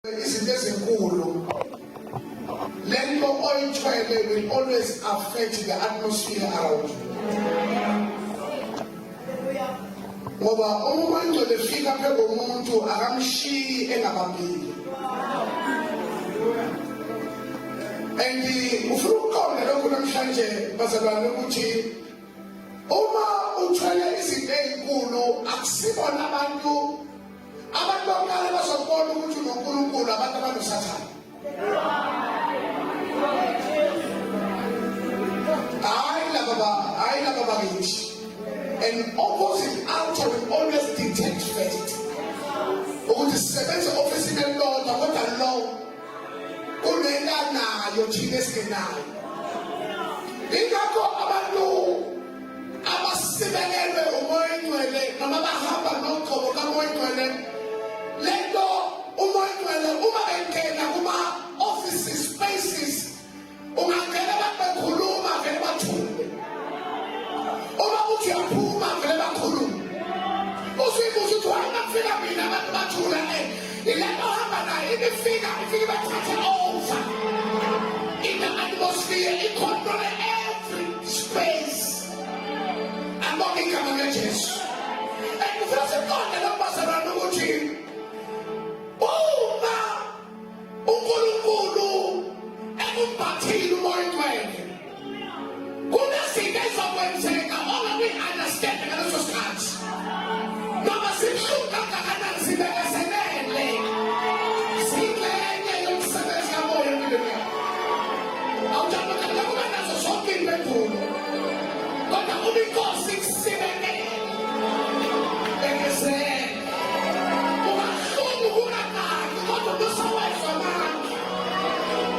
Izinto ezinkulu lento oyithwele will always affect the atmosphere around you, ngoba uma umoya ongcwele efika phe komuntu akamshiyi engabambile. And ufuna ukuqonda lokhu namhlanje, bazalwane, ukuthi uma uthwele izinto ezinkulu akusibona abantu. Abantu bokuqala bazokubona ukuthi unoNkulunkulu abantu abanoSathane. Hayi laba ba, hayi laba bakithi. An opposite altar will always detect first. Ukuthi sisebenza ofisini elilodwa kodwa lo kunento anayo thina esingenayo. Ingakho abantu abasibekelwe umoya oyingcwele noma bahamba nogcobo kamoya oyingcwele, lento umoya oyingcwele uma bengena kuma offices, spaces, ungangena abantu bekhuluma vele bathule, uma uthi uyaphuma vele bakhulume. Usuyibuza ukuthi why makufika mina abantu bathula? Ilento ohamba nayo ibifika ifike ibathathe over in the atmosphere, i-control every space. Abonge igama likaJesu. And kufuna siqonde lokhu, bazalwane, ukuthi uma uNkulunkulu ekumbathile umoya oyingcwele kunezinto ezokwenzeka ongakuyi-understand ngaleso sikhathi, noma zibuhlungu kangakanani, zibekezelele, zingxenye yomsebenzi kamoya empilweni yakho. Awujabulile kuba nazo zonke iy'mpendulo, kodwa uma inkosi ikusibekele, bekezela. Kungahlungu kunganaki, kodwa kusawezwa amandla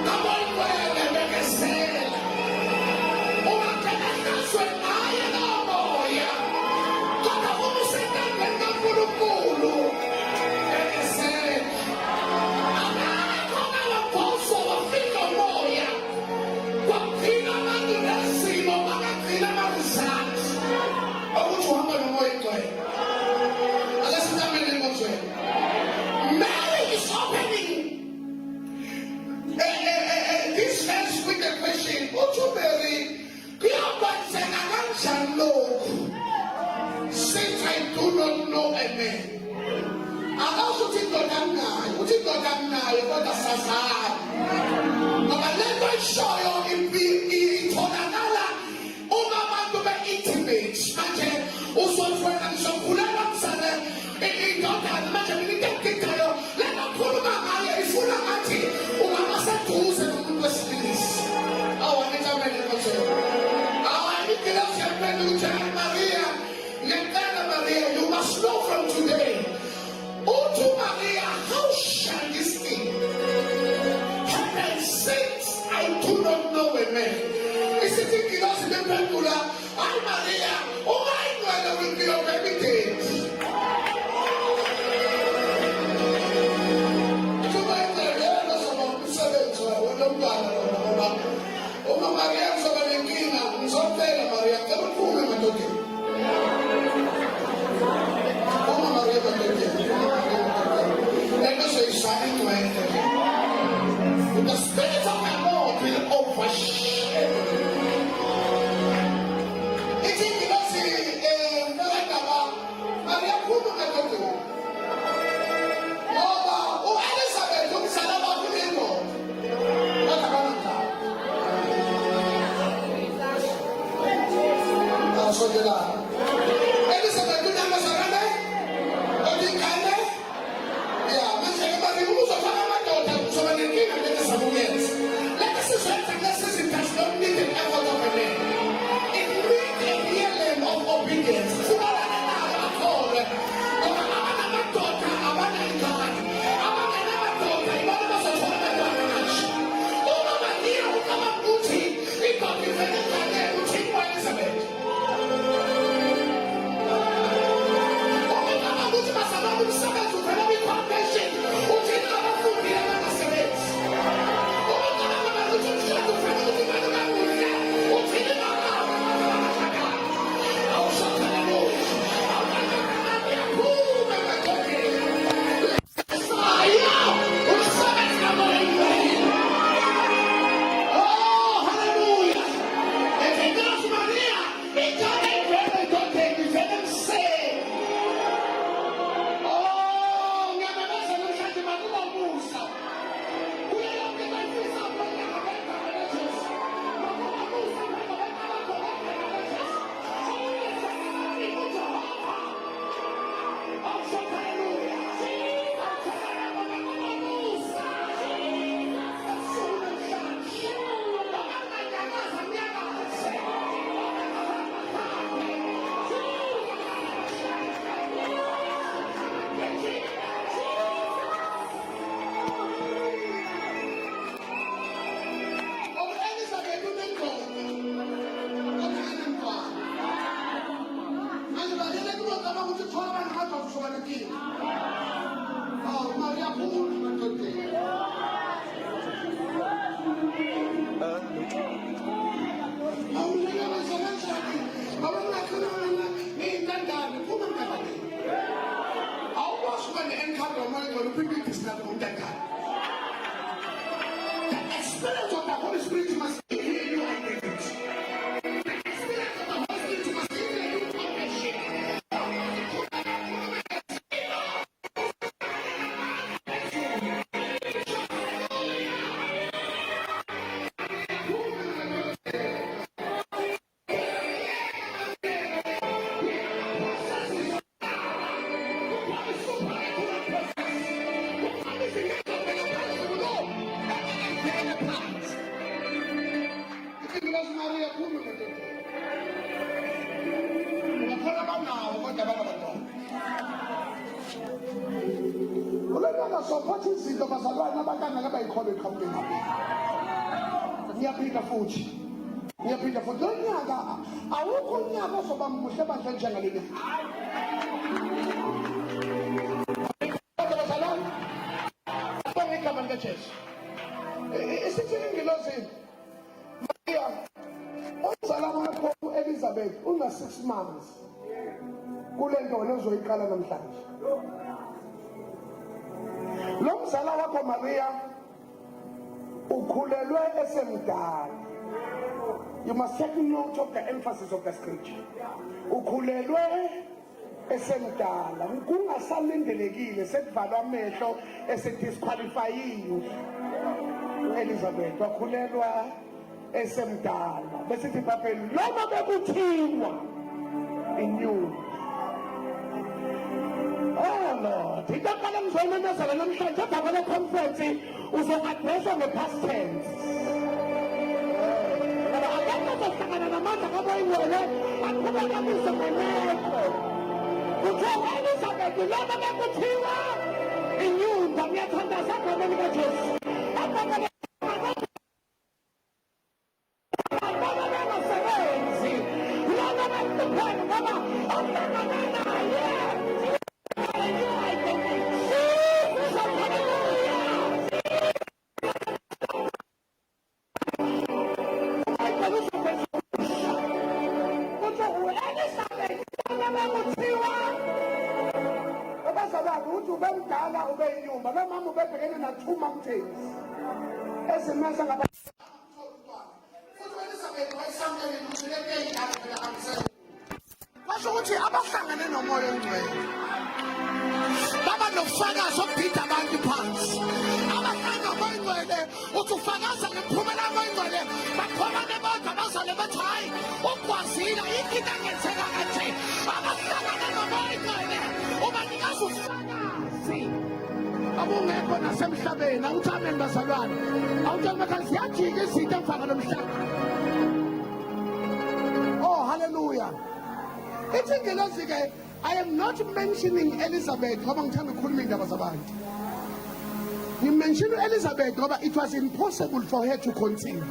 kamoyingcwele, bekezela. Ungangena ehlazweni ngaye lowo moya, kodwa uma usentandweni kaNkulunkulu, bekezela. Akekho owabhoswa wafika umoya kwaphila abantu nezimo bakagcina ama-results okuthi uhamba nomoya ingcwele. Ake sitamele enkonzweni. Mary is opening this verse with a question. Uthi Mary, kuyakwenzeka kanjani lokhu since I do not know a man? Akasho ukuthi indoda anginayo, uthi indoda anginayo kodwa sazana, ngoba le nto ayishoyo itholakala uma abantu be-intimate. Manje uzothi wena ngizokhulelwa mzane indodana. Manje mina into engididayo, le nto okhuluma ngayo ifuna ngathi ungaba seduze nomuntu wesilisa. Awu, angithi amen enkonzweni. Hayi, ingilosi yamphendula ukuthi, hayi Maria, ngempela Maria, you must know from today. Uthi uMaria, how shall this thing happen since I do not know a man? Isithi ingilosi bemphendula, hayi Maria, ungayingcwele will be your baby daddy. Uthi ingcwele zoba umsebenzi wena mntwana lona, ngoba uma Maria kuzoba nenkinga, ngizocela Maria, cela uphume emadodeni. Uma Maria emadodeni, lento soyishaya ingcwele. The spirit of the Lord will overshadow you. Ithi ingilosi, mntakandaba Maria, phuma emadodeni, ngoba u-Elizabeth umzala wakho unendoda kodwa abanamntwana. Awusondelana. Elizabeth unamazalwane kodwa ingane ya manje-ke Maria, uma uzofaka amadoda uzoba nenkinga lento ezakuyenza. Lento esizoyenza kule season does not need an effort of a man. It needs a real of obedience. Fubalane nayo akholwe, ngoba abanamadoda abanayingane, abangenamadoda ibona bazothola abantwana. Manje uma Maria ucabanga ukuthi indoda ivele enganeni, uthini u-Elizabeth? ukuthola abantu madoda uzoba nenkinga. Awu Maria phuma madodeni. Awunika kanjani? Ngoba ngingakhuluma ngiyintandane, phuma mntanami. Awukwazi ukuba ne-encounter yomoya ongcwele uphinde uyidisturbe ngomntandane. The experience of the Holy Spirit must give you a new identity. The experience of the Holy Spirit must give you a new confession. Sophatha izinto bazalwane abantwana abayikholwa eqhamuke ngabo. Ngiyaphinda futhi. Ngiyaphinda futhi lo nyaka awukho unyaka ozoba muhle bandla njengalo nyaka. Kodwa bazalwane, abonge igama likaJesu. Isithi ingilozi Maria, umzala wakho uElizabeth una 6 months kule nto wena ozoyiqala namhlanje. Lo mzala wakho Maria ukhulelwe esemdala. You must take note of the emphasis of the scripture. Ukhulelwe esemdala kungasalindelekile sekuvalwa amehlo esedisqualifayiwe u-Elizabeth wakhulelwa esemdala besithi ibhayibheli noma bekuthiwa inyuka. Oh Lord, into eqala ngizoyimemezela namhlanje emva kwale conference uzo-addresswa nge-past tense. Ngoba akekho ozohlangana namandla kaMoya Oyingcwele aqhubeke abuse ngemeko. Kuthiwa u-Elizabeth lona bekuthiwa inyumba, ngiyathandaza egameni likaJesu. Emva kwale Ngoba bengasebenzi lona behlupheka ngoba ohlangana naye new identity. Jesus, hallelujah. Kuthiwa u-Elizabeth lona bekuthiwa abazalwane uthi ubemdala ubeyinyumba lo mama ubebhekene na-two mountains ezimenza ngaba Basho ukuthi abahlangene nomoya ongcwele baba nofakazi obhida abantu phansi. Abahlangene nomoya ongcwele uthi ufakaza ngemiphumela yomoya ongcwele bakhomane bodwa bazale bethi hhayi ugwazile ayikho into engenzeka kanje. Abahlangene nomoya ongcwele ubanikeza ufakazi obungekho nasemhlabeni. Awuthi amen bazalwane. Awuthi emakhaya ziyajika izinto emva kwalo mhlaba. Oh hallelujah. Ithi ingelosi ke I am not mentioning Elizabeth ngoba ngithanda ukukhuluma indaba zabantu. Ngimention uElizabeth ngoba it was impossible for her to conceive.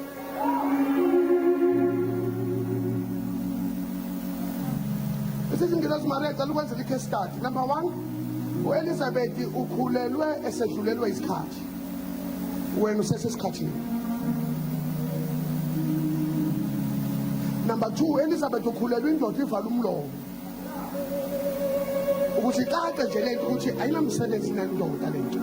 Isithi ingelosi Maria cela ukwenzela i-case study. Number 1, uElizabeth ukhulelwe esedlulelwe isikhathi. Wena usesesikhathini. Number 2, Elizabeth ukhulelwe indoda ivala umlomo. Ukuthi icace nje lento ukuthi ayinamsebenzi nendoda lento.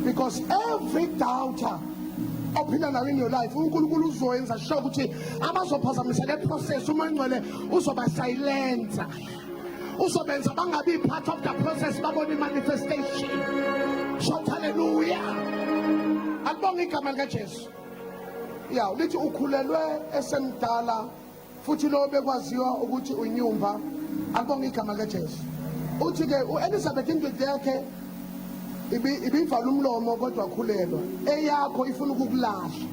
Because every doubter ophila nayo in your life uNkulunkulu uzoyenza sure ukuthi abazophazamisa le process uma ingcwele uzoba silencer uzobenza bangabi part of the process babone manifestation. Shout hallelujah. Akubonge igama likaJesu. Ya lithi ukhulelwe esemdala futhi lo bekwaziwa ukuthi unyumba. Akubonge igama likaJesu. Uthi ke uElizabeth indoda yakhe ibivala umlomo kodwa khulelwa, eyakho ifuna ukukulahla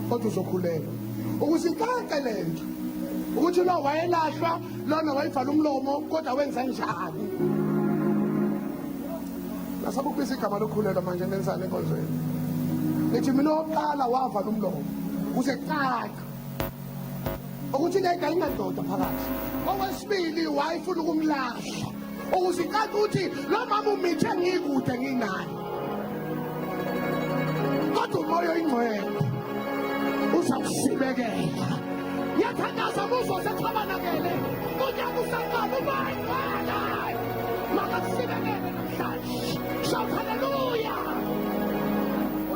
kodwa uzokhulelwa. Ukuze icace lento ukuthi lo wayelahlwa lona wayivala umlomo kodwa wenza njani. Nasabukubiza igama lokhulelwa manje nenzani enkonzweni. Ngithi mina oqala wavala umlomo kuze cace. Ukuthi le ayinandoda phakathi. Okwesibili, wayefuna ukumlahla ukuze icace ukuthi lo mama umithe ngikude nginaye, kodwa uMoya oyiNgcwele uzakusibekela. Ngiyathandaza muzo sethabanakele unyaka usaqala, uMoya oyiNgcwele makakusibekele namhlanje. Shout hallelujah!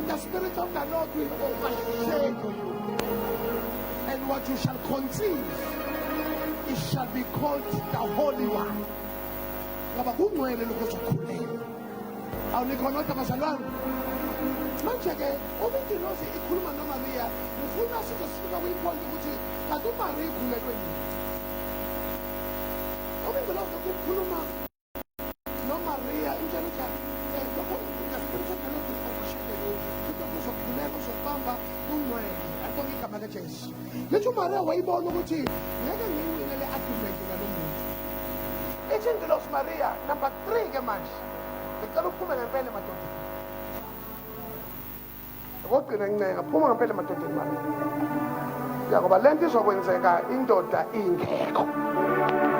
The Spirit of the Lord will overshadow you, and what you shall conceive, it shall be called the Holy One, ngoba kungcwele lokho ozokhulelwa. Awunikhona kodwa bazalwane? Manje-ke uma ingilosi ikhuluma noMariya, ngifuna size sifika kwipoint ukuthi kanti uMariya ikhulelwe yini. Uma ingilosi lokhu ikhuluma noMariya, intshela ukuthi lokho the Spirit of the Lord will overshadow you, futhi lokho uzokhuleka uzokubamba kungcwele. Akubonga igama kaJesu. Lithi uMariya wayibona ukuthi ngeke ngiyiwine le argument ngalo muntu. Ithi ingilosi, Mariya, number 3 ke manje, ngicela uphume ngempela emadodeni. Okugcina ngincenga, phuma ngempela emadodeni, Mariya, ya, ngoba le nto izokwenzeka indoda ingekho.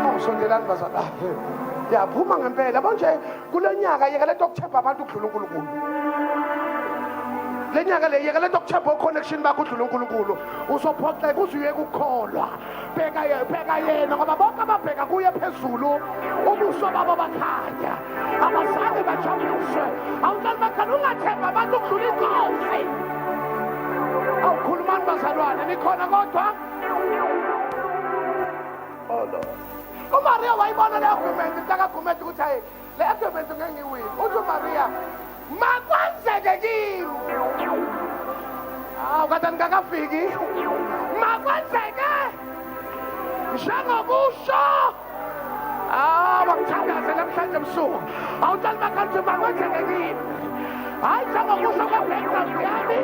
Awusondelani bazalwane, yaphuma ngempela. Yabo nje, kulo nyaka yeka lento yokuthemba abantu ukudlula uNkulunkulu. Le nyaka le, yeka lento yokuthemba o-connection bakho udlula uNkulunkulu. Uzophoxeka uze uyeke ukukholwa. Bheka yena, bheka yena, ngoba bonke ababheka kuye phezulu ubuso babo bakhanya, abazange bajabuliswe. Awuqali bakhona, ungathemba abantu ukudlula inkosi. Awukhulumani bazalwane, nikhona kodwa? Oh Lord. UMaria wayibona le argument, mntakaGumede, ukuthi hayi, le argument ngeke ngiwini. Uthi uMaria, makwenzeke kimi. Hawu, kade ngingakafiki. Makwenzeke njengokusho. Ah, wangithandaze namhlanje ebusuku. Awutshali bakhanti, makwenzeke kimi. Hayi njengokusho kwe-background yami,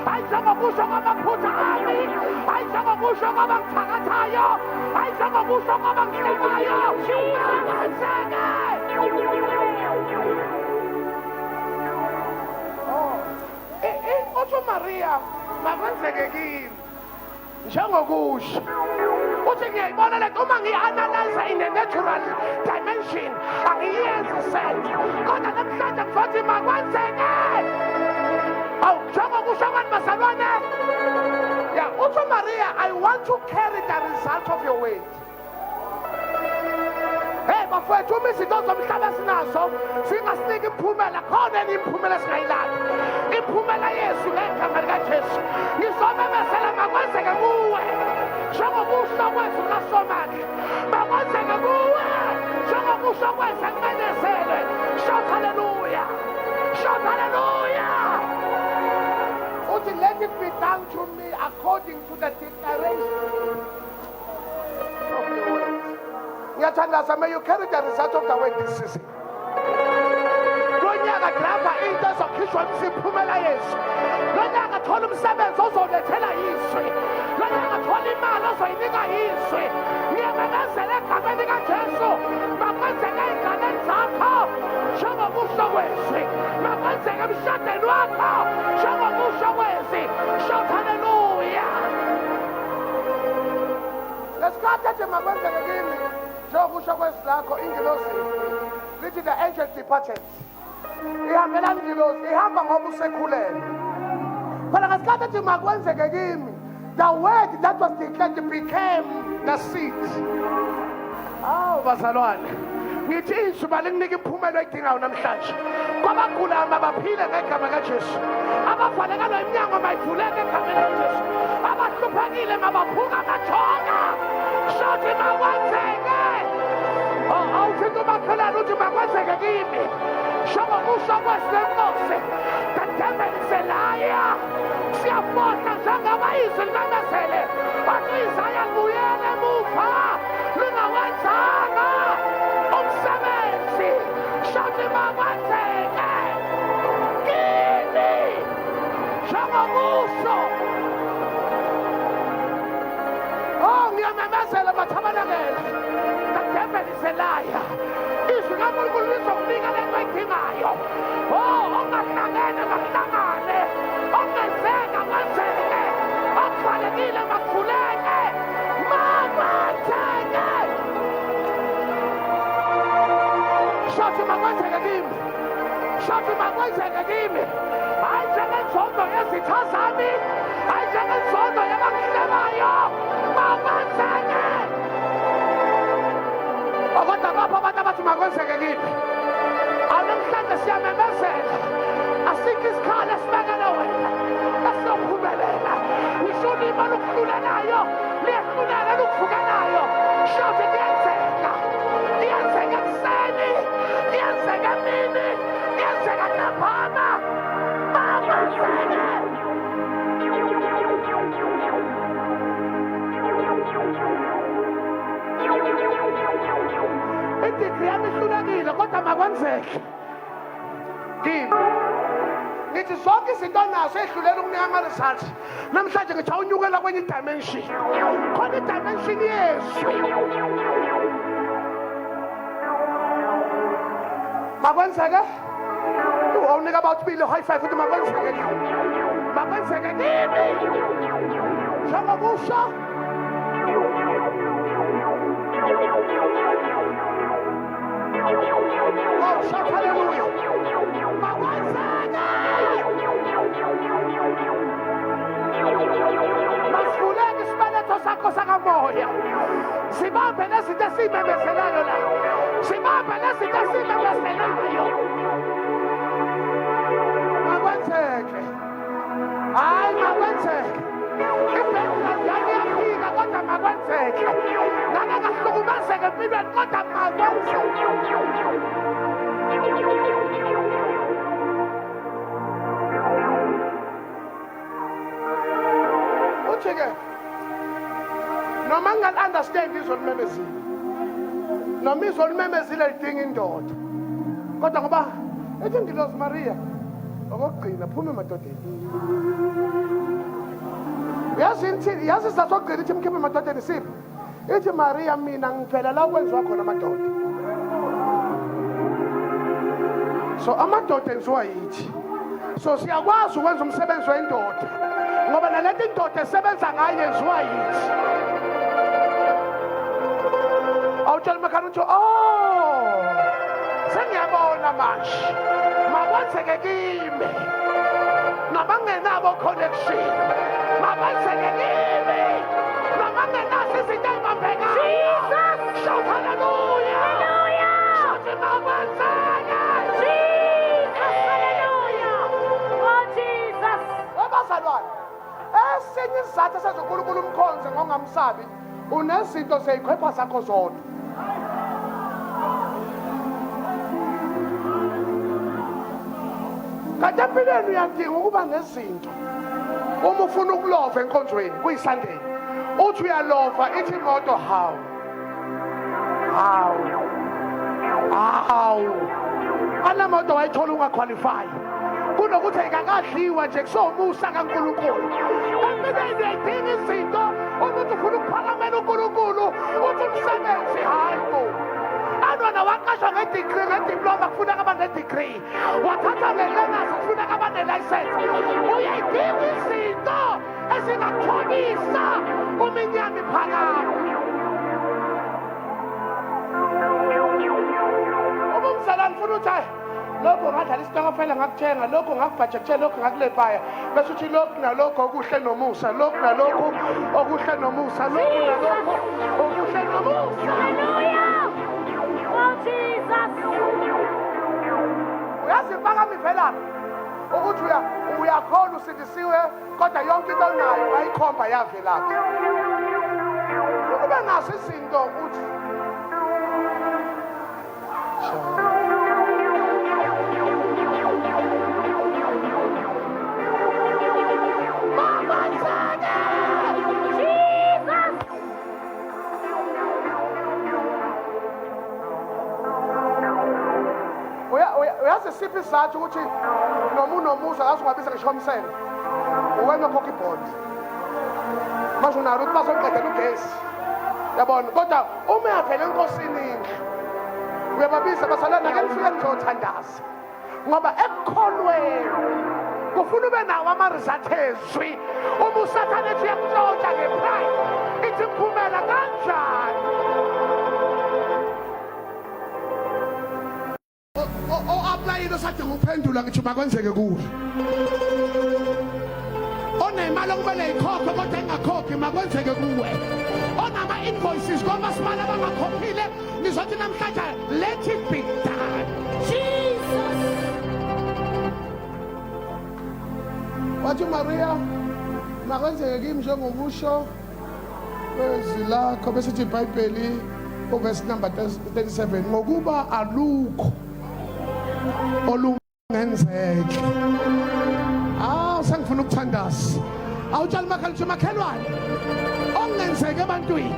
hayi njengokusho kwamaphutha ami, hayi njengokusho kwabangithakathayo, hayi njengokusho kwabangihlebayo. Makwenzeke. Oh. Uthi uMaria, makwenzeke kimi njengokusho. Uthi ngiyayibona lento, uma ngiyi-analyze in a natural dimension angiyenzi sense, kodwa namhlanje ngizothi makwenzeke, awu, njengokusho kwani bazalwane. Ya, uthi uMaria, I want to carry the result of your word. Hey bafowethu, uma izinto zomhlaba esinazo zingasiniki imiphumela, khona enye imiphumela esingayilaphi, imiphumela yesu ngegama likaJesu. Ngizomemezela, makwenzeke kuwe njengokusho kwezwi likaSomandla. Makwenzeke kuwe njengokusho kwezwi ekumenyezelwe. Shout hallelujah! Shout hallelujah! Uthi, let it be done to me according to the declaration of the word. Ngiyathandaza, may you carry the result of the word this season. Lo nyaka grabha into ezokhishwa imiphumela yesu. Lo nyaka thola umsebenzi ozolethela izwi. Lo nyaka thola imali ozoyinika izwi. Ngiyamemezela egameni likaJesu, makwenzeke ey'nganeni zakho njengokusho kwezwi, makwenzeke emshadweni wakho njengokusho kwezwi. Shout hallelujah! Ngesikhathi ethi makwenzeke kimi njengokusho kwezwi lakho, ingilosi lithi the angel departed. Ihambelani ingilosi? Ihamba ngoba usekhulelwe. Phela ngesikhathi ethi makwenzeke kimi, the word that was declared became the seed. Awu bazalwane, ngithi izwi balikunika imphumelo oyidingayo namhlanje. Kwabagulayo mabaphile ngegama kaJesu. Abavalekelwa iminyango mayivuleke egameni likaJesu. Abahluphekile mabaphuka amajoka. Shothi makwenzeke. Awuthinta umakhelwane, uthi makwenzeke kimi njengokusho kwezwi lenkosi. The devil is a liar. Siyabona njengoba izwi limemezele, bathi Isaya libuyele emuva lingawenzanga umsebenzi. Shothi makwenzeke kimi njengokusho. Oh, ngiyamemezela mathabanakele, the devil is a liar. Izwi kaNkulunkulu lizokunika lento oyidingayo. Oh, ongahlangene makuhlangane, ongenzeka kwenzeke, okuvalekile makuvuleke. Shothi makwenzeke kimi. Hayi njengenzondo yezitha zami, hayi njengenzondo yabangihlebayo. Makwenzeke. Kodwa bapha abantu abathi makwenzeke kimi. Anamhlanje siyamemezela. Asikho isikhala esibekele wena esizophumelela. Ngisho ulimi olukuhlulelayo liyehluleka lukuvukelayo. Shothi kuyenzeka. Kuyenzeka ekuseni, kuyenzeka emini, kuyenzeka ntambama. Makwenzeke. Idigri yami ihlulekile kodwa makwenzeke kimi. Ngithi zonke izinto onazo ehlulela ukunika ama-results namhlanje ngithi awunyukela kwenye idimension khona idimension yezwi makwenzeke awunika about bile high five ukuthi makwenzeke makwenzeke kimi njengokusho Oh, shout hallelujah. Makwenzeke. Masivuleke isibeletho sakho sakamoya. Sibambe lezinto esiyimemezelayo la. Sibambe lezinto esiyimemezelayo. Makwenzeke. Hayi makwenzeke. Ibhekula yami iyaphika kodwa makwenzeke. Ngake ngahlukumezeka empilweni kodwa makwenzeke. Uthi ke noma ngingali-understand izwe limemezile noma izwe limemezile lidinga indoda kodwa ngoba ithi ngilozi Maria okokugcina phuma emadodeni yazi ithi yazi isizathu sokugcina ithi mkhiphe emadodeni siphi ithi Maria mina ngivela la kwenziwa khona amadoda so amadoda enziwa yithi so siyakwazi ukwenza umsebenzi wendoda ngoba nalento indoda esebenza ngayo yenziwa yithi awutshela umakhala uthi oh sengiyabona manje makwenzeke kimi noma ngingenabo connection makwenzeke kimi noma ngingenazo izinto ey'bambekayo shout hallelujah shout makwenzeke Jesus, hallelujah. Oh, Jesus. Webazalwane, esinye isizathu esenza uNkulunkulu umkhonze ngokungamsabi unezinto zeyikhwepha zakho zodwa. Kanti empilweni uyadinga ukuba nezinto. Uma ufuna ukulova enkonzweni kuyiSunday, uthi uyalova ithi imoto hawu. Hawu. Hawu. Ana moto wayithola ungaqualify. Kunokuthi ayikakadliwa nje kusomusa kaNkulunkulu. Empilweni uyayidinga izinto umuntu ufuna ukuphakamela uNkulunkulu uthi umsebenzi hayi bo. Anwana waqashwa ngedegree ngediploma kufuneka abanedegree. Wathatha nge-learners kufuneka abane-license. Uyayidinga izinto ezingakuthobisa uma inyama iphakama. Uma umzalwane ufuna ukuthi hayi lokho ngadlala isitokofela ngakuthenga lokho ngakubhajekthe lokho ngakulepaya bese uthi lokhu nalokho okuhle nomusa lokhu nalokhu okuhle nomusa lokhu nalokho okuhle nomusa Hallelujah. Oh, Jesus. Uyazi impakamo ivelaphi ukuthi uyakholwa usindisiwe kodwa yonke into onayo wayikhomba yavelaphi ukube nazo izinto uthi Jesus. Uyazi siphi isizathu ukuthi noma unomuzi akaze ungabiza ngisho umsele uwena okhokha ibhondi manje unalo ukuthi bazoqedela ugesi yabona kodwa uma uyavela enkosini indlu uyababiza basalana ke nifike nizothandaza ngoba ekukholweni kufuna ube nawo ama-result ezwi uma usathane ethi uyakutshontsha ngepride ithi mphumela kanjani. O-applyile osadinga ukuphendula ngithi makwenzeke kuwe. Onemali okumele ikhokhe kodwa engakhokhi makwenzeke kuwe. Onama-invoices komasipala abangakhokhile ngizothi namhlanje let it be done. Jesus. Wathi uMaria makwenzeke kimi njengokusho kwezwi lakho bese ithi iBhayibheli uvesi number 37 ngokuba alukho olungenzeki. Ah sengifuna ukuthandaza. Awutshela umakhelwane uthi makhelwane okungenzeka ebantwini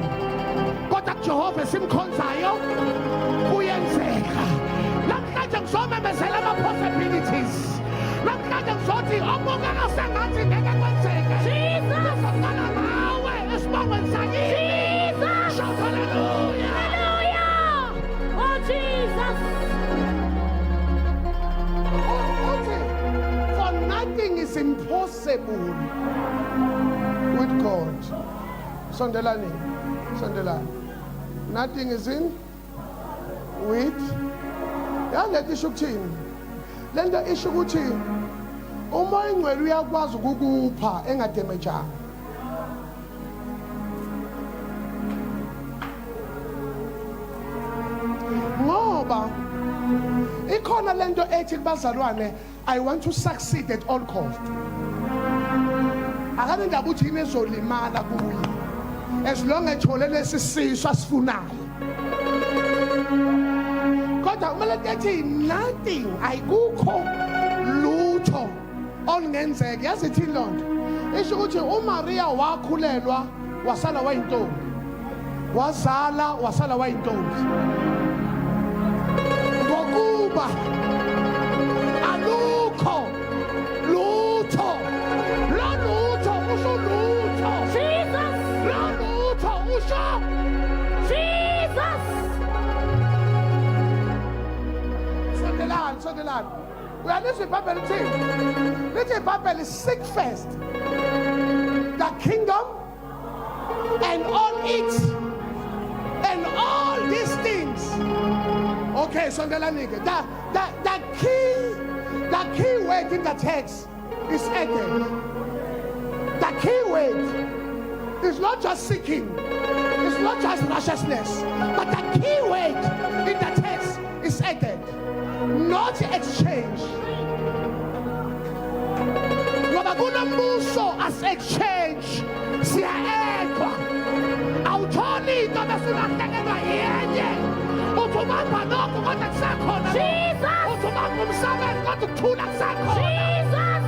kodwa kuJehova esimkhonzayo kuyenzeka. Namhlanje ngizomemezela ama-possibilities. Namhlanje ngizothi okubukeka sengathi ngeke kwenzeke. Jesus. Kuzoqala ngawe esibongweni sakini. Jesus. Shout hallelujah. Hallelujah. Oh, Jesus. Uthi for nothing is impossible with God. Sondelani. Sondelani. Nothing is in with ya lento isho ukuthini? Lento isho ukuthi umoya ingcwele uyakwazi ukukupha engademejanga. Ngoba ikhona lento ethi kubazalwane I want to succeed at all cost. Akanendaba ukuthi yini ezolimala kuye. As long ethole lesi sisu asifunayo. Kodwa kumele ethi nothing ayikukho lutho olungenzeka. Yazi ithini lonto? Isho ukuthi uMaria wakhulelwa wasala wayintombi. Wazala wasala wayintombi. Ngokuba alukho lutho lo lutho usho lutho Jesus. lo lutho usho Jesus. Sondelani, sondelani. Uyalizwa iBhayibheli lithini? Lithi iBhayibheli seek first the kingdom and all it and all these things. Okay, sondelani ke. The key word in the text is added. The key word is not just seeking, it's not just righteousness, but the key word in the text is added, not exchange. Ngoba kunombuso as exchange siya-edwa. Awutholi into bese ulahlekelwa yenye. Uthi ubamba lokhu kodwa kusekhona. Jesus. Uthi ubamba umsebenzi kodwa ukuthula kusekhona. Jesus.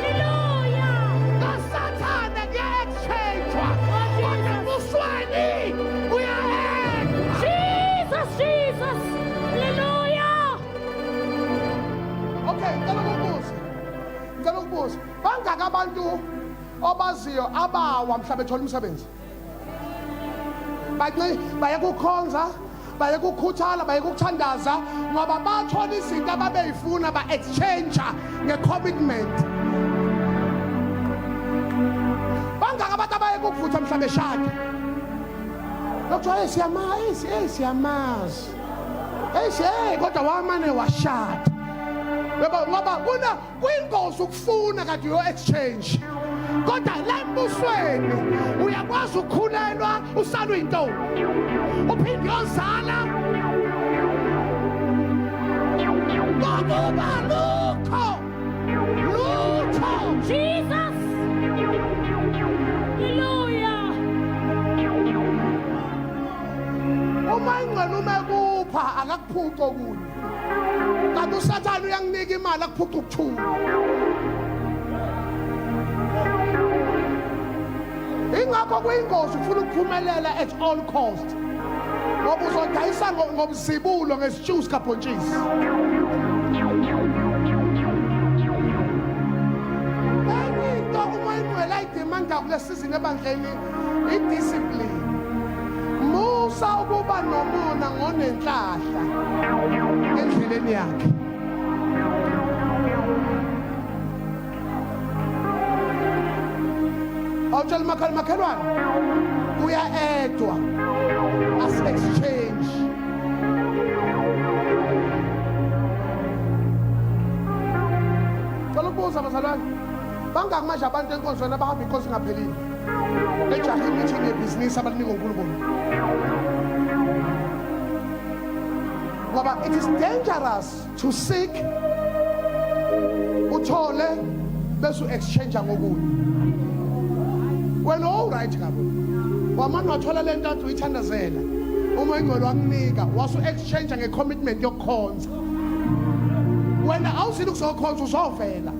Hallelujah. Kasathane kuya-exchange-wa. Kodwa embusweni kuya-edwa. Jesus. Jesus. Hallelujah. Okay, ngicela ukubuza. Ngicela ukubuza. Bangaka abantu obaziyo abawa mhla bethola umsebenzi? Bathi baye kukhonza, baye kukhuthala, baye kukuthandaza ngoba bathola izinto ababeyifuna ba-exchange nge-commitment. Bangaka abantu abaye kukuvutha mhla beshada. Lokuthiwa hey siyamazi, hey siyamazi. Hey hey kodwa wamane washada. Yebo ngoba kuna kuyingozi ukufuna kanti uyo exchange. Kodwa la embusweni uyakwazi ukukhulelwa usala uyintombi. Uphinde uyozala. Ngokuba lukho lutho Jesus. Hallelujah. Uma ingcwele uma ekupha akakuphuci okunye. Kanti uSathane uyanginika imali akuphuca ukuthula. Ingakho kuyingozi ufuna ukuphumelela at all cost. Ngoba uzodayisa ngomzibulo ngesitshusi sikabhontshisi. Enye into umoya ingcwele ayidemanda kule season ebandleni i-discipline. Musa ukuba nomona ngonenhlahla endleleni yakhe. Awutshela umakhelwane makhelwane kuya-edwa as exchange. Ngiyanibuza bazalwane, bangaki manje abantu enkonzweni abahamba inkonzo ingaphelile, bejahe imeeting yebhizinisi abalinika uNkulunkulu? Ngoba it is dangerous to seek, uthole bese u-exchange ngokunye. Wena all right ngabo, wamane wathola le nto athi uyithandazela, uma ingcwele wakunika, wasu-exchange nge-commitment yokukhonza. Wena awuzile ukuzokhonza, uzovela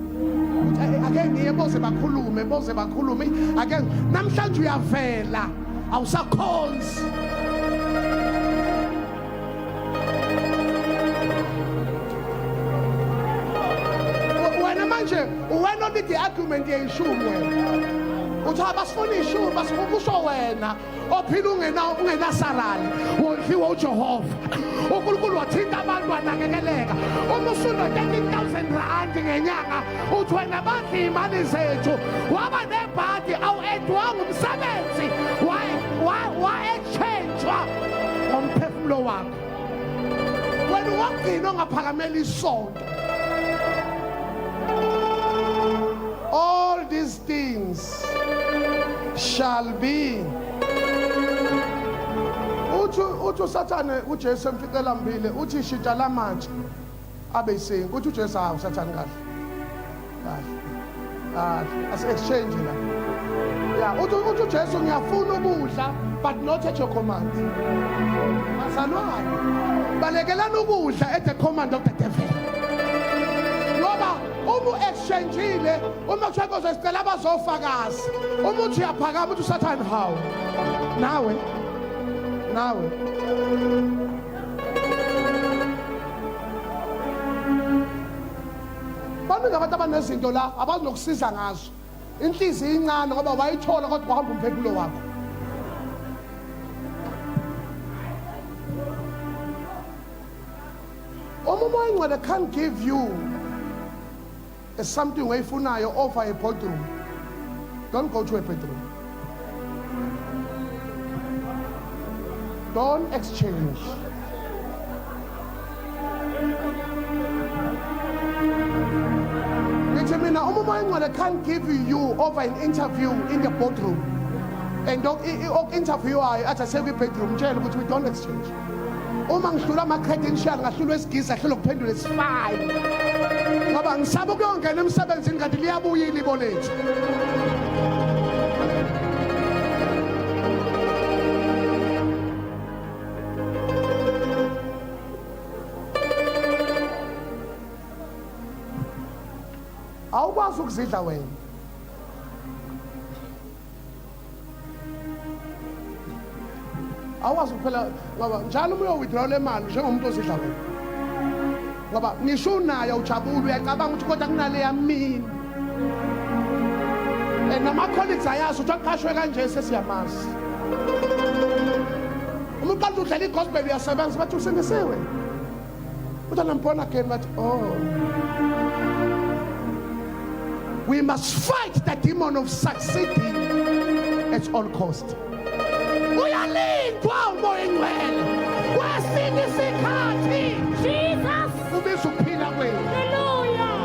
uthi, "Ake ngiye, boze bakhulume, boze bakhulume, ake namhlanje." Uyavela, awusakhonzi. Wena manje wena olide i-argument yeyishumi, wena uthi abasifuna ishumi, basifuna kusho wena ophila ungenasalali, wondliwa uJehova uNkulunkulu, wathinta abantu, wanakekeleka. Uma usuno 13,000 rand ngenyanga, uthi wena badla iy'mali zethu. Waba nebhadi, awu-edwanga umsebenzi, wa-exchange-wa ngomphefumulo wakho. Wena wagcina ongaphakamela isonto. All these things shall be, uthi uSathane, uJesu emficela mbile, uthi shintsha lamatshe abe isinkwa. Uthi uJesu, hawu Sathane, kahle kahle kahle, asi exchange la. Ya, uthi uJesu, ngiyafuna ukudla, but not at your command. Bazalwane, balekelana ukudla at the command of the devil, ngoba uma u-exchangeile, uma kuthiwa inkosi sicela abazofakaza, uma uthi uyaphakama, uthi uSathane, hawu nawe, nawe. Baningi abantu abanezinto la abazinokusiza ngazo, inhliziyo incane ngoba wayithola kodwa wahamba umphefumulo wakho. Uma uMoya Ingcwele can't give you a something oyifunayo over a boardroom, don't go to a bedroom, don't exchange. Ngithi mina, uma uMoya Ingcwele can't give you over an interview in the boardroom, and oku-interviewayo athi asekwi-bedroom, tshela ukuthi we don't exchange. Uma ngihlula ama-credential, ngahlulwa esigiza, hlula ukuphendula, it's fine, ngoba ngisaba ukuyongena emsebenzini kanti liyabuya ilibo lethu. Awukwazi ukuzidla wena. Awazi kuphela, ngoba njalo uma uyo-withdraw le mali njengomuntu ozidla wena, ngoba ngisho unayo ujabule, uyacabanga ukuthi kodwa kunaleya mini, and nama-colleagues ayazi ukuthi aqashwe kanje, sesiyamazi. Uma uqala udlala igospel, uyasebenza, bathi usindisiwe, uthi I'm born again, bathi oh. We must fight the demon of succeeding at all cost. Uyalindwa uMoya Ingcwele kwesinye isikhathi. Jesus. Ubiza ukuphila kwenu. Hallelujah.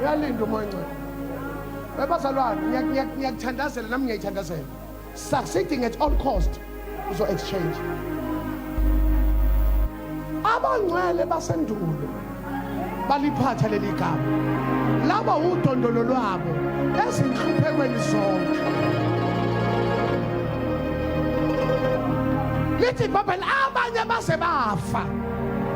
Uyalinda uMoya Ingcwele. Webazalwane, ngiyakuthandazela nami, ngiyayithandazela. Succeeding at all cost, uzo exchange. Abangcwele basendulo baliphatha leli gama, laba udondolo lwabo ezinhluphekweni zonke. Lithi iBhayibheli abanye baze bafa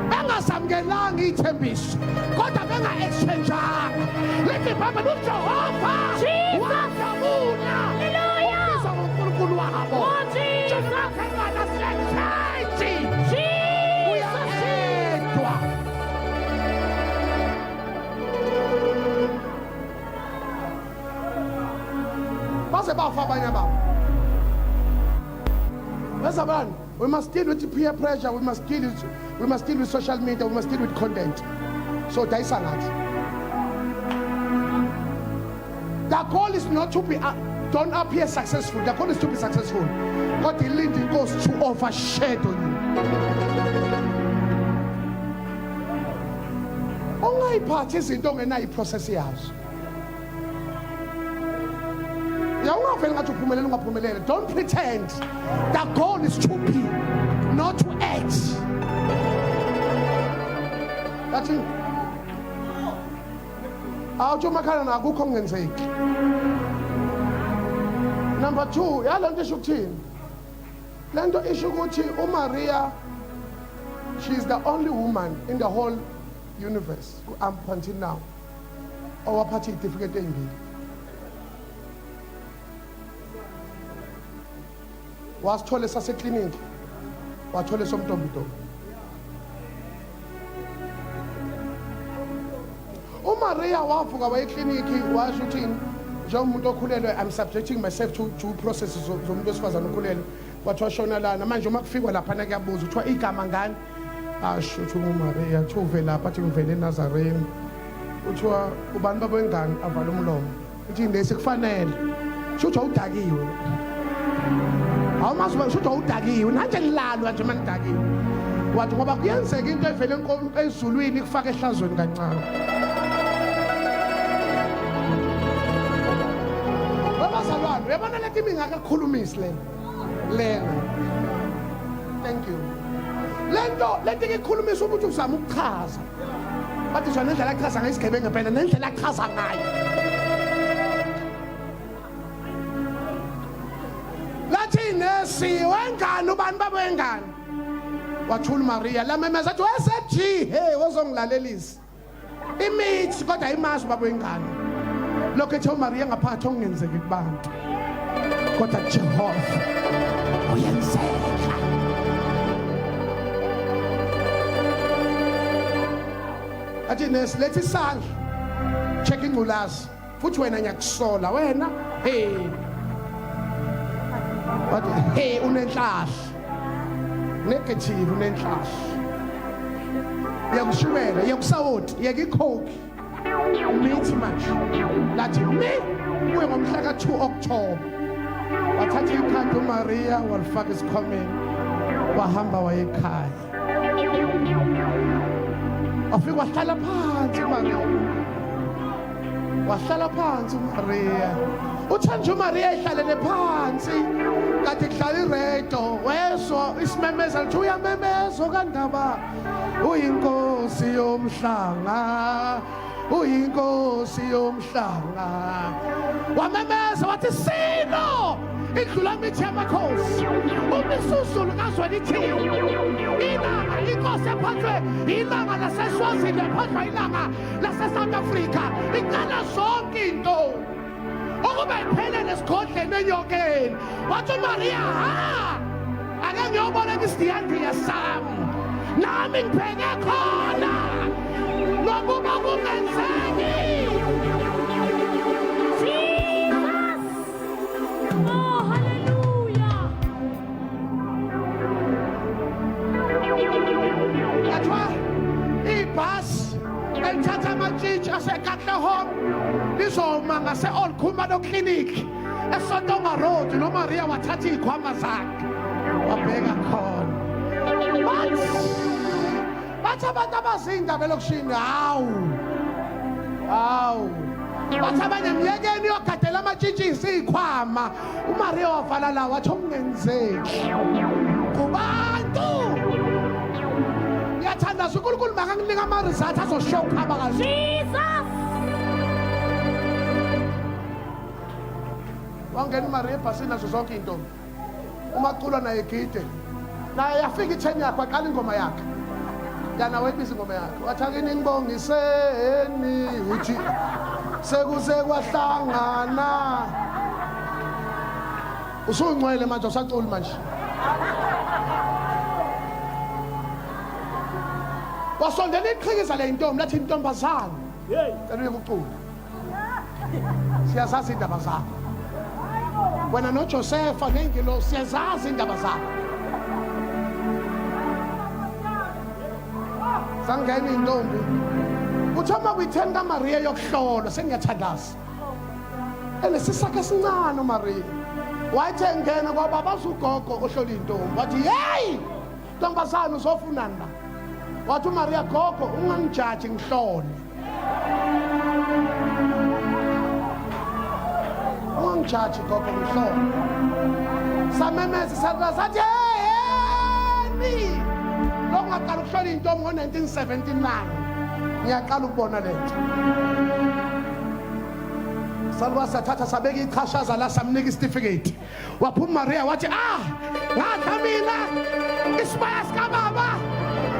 bengasamukelanga ithembiso, kodwa benga-exchangeanga. Lithi iBhayibheli uJehova Jesus. wajabula Hallelujah. ukubizwa ngoNkulunkulu wabo. Oh, Jesus. Exchange. Jesus. Uyaqedwa. Baze bafa abanye babo. Bazalwane, we must deal with peer pressure, we must deal with social media, we must deal with content. So dayisa ngathi. The goal is not to be don't appear successful. The goal is to be successful. Kodwa ilinde inkosi to overshadow you. Ungayiphathi izinto ongenayo iprocess yazo. Ya ungaveli ngathi uphumelele ungaphumelele. Don't pretend. The goal is to be, not to act. Bathi awuthi umakhala nakukho okungenzeki. Number 2, yalo nto isho ukuthini? Lento isho ukuthi uMaria, she is the only woman in the whole universe up until now owaphatha iy'tifiketi ey'mbili. Wasithola esasekliniki, wathola esomntombintombi. UMaria wavuka waya ekliniki washo ukuthi njengomuntu okhulelwe, I'm subjecting myself to due processes zomuntu wesifazane okhulelwe. Kwathiwa shona lana manje, uma kufikwa laphana kuyabuza, kuthiwa igama ngani? Asho uthi uMaria. Kuthiwa uvele lapha? Athi ngivele eNazareni. Kuthiwa ubani baba wengane? Avala umlomo. Uthi lesi kufanele sho ukuthi awudakiwe, awumazi sho ukuthi awudakiwe nanje nilalwa nje manidakiwe. Wathi ngoba kuyenzeka into evele ezulwini ikufaka ehlazweni kancane. Babazalwane, uyabona leti mingakakhulumisi lena lena, thank you, lento lento ikhulumisa ukuthi uzama ukuchaza. Bathi zwa nendlela achaza ngayo isigebengu phela, nendlela achaza ngayo. Lathi nesi wengane ubani baba wengane? Wathula uMaria. Lamemeza athi wese-G, hey, wozongilalelisa imithi kodwa ayimazi ubaba wengane. Lokho ethe uMaria ngaphakathi okungenzeki kubantu kodwa Jehova uyenzeka. Athi nesi lethi isandla, check ingculazi futhi wena ngiyakusola wena. Hey, wathi hey, unenhlahla negative, unenhlahla yakushukela, yakusawoti, yeka icoke, mithi manje. Lathi mi kuye ngomhla ka-2 October. Wathatha ikhadi uMaria walifaka esikhwameni, wahamba waye ekhaya. Wafika wahlala phansi uMaria, wahlala phansi uMaria. Uthe nje uMaria ehlalele phansi kade kudlala iredo, wezwa isimemeza lithi uyamemeza kandaba, uyinkosi yomhlanga, uyinkosi yomhlanga. Wamemeza wathi sino idlula mithi yamakhosi, uMisuzulu kaZwelithini, ilanga, inkosi ephathwe ilanga laseSwazini, ephathwa ilanga lase-South Africa, iqala zonke into ukuba iphelele esigodleni enyokeni. Wathi uMaria, ha, ake ngiyoboleka isidiyandiya sami nami ngibheke khona nokuba kungenzeki. Jesus. Oh, hallelujah. Kathiwa ibhasi elithatha amatshitshi aseKatlehong lizoma ngase-Old Khumalo Clinic eSontonga Road. NoMaria wathatha iy'khwama zakhe wabheka khona. Bathi abantu abazindaba elokishini, hawu hawu, bathi abanye myekeni uyogadela amatshitshisi iy'khwama. UMaria wavala la wathi okungenzeki kubantu. Ngiyathandaza uNkulunkulu makanginika ama-results azoshow ukuhamba kahle. Jesus. Wangena uMaria ebhasini nazo zonke iy'ntombi, umaculwa naye egide naye. Yafika itheni yakhe, waqala ingoma yakhe yana, wayibiza ingoma yakhe wathi ake ningibongiseni uthi sekuze kwahlangana. Usungcwele manje, awusaculi manje. Wasondela iqhikiza le ntombi, lathi intombazane, cela uye kucula, siyazazi indaba zakho wena noJosefa ney'ngilosi, siyazazi indaba zakho. Sangena iy'ntombi. Kuthiwa uma kuyi-10 kaMaria yokuhlolwa, sengiyathandaza. Enesisakhe esincane uMaria. Wathi engena kwababaza ugogo ohlola intombi. Wathi hey! Ntombazana uzofunani la? Wathi uMaria gogo ungangijaji ngihlole. Ungangijaji gogo ngihlole. Samemeza salukazi sathi hey! Lokhu ngaqala ukuhlola intombi ngo-1979. Ngiyaqala ukubona lento. Salukazi sathatha sabeka ichashaza la samnika isitifiketi. Waphuma Maria wathi ah ngadla mina isibaya sikababa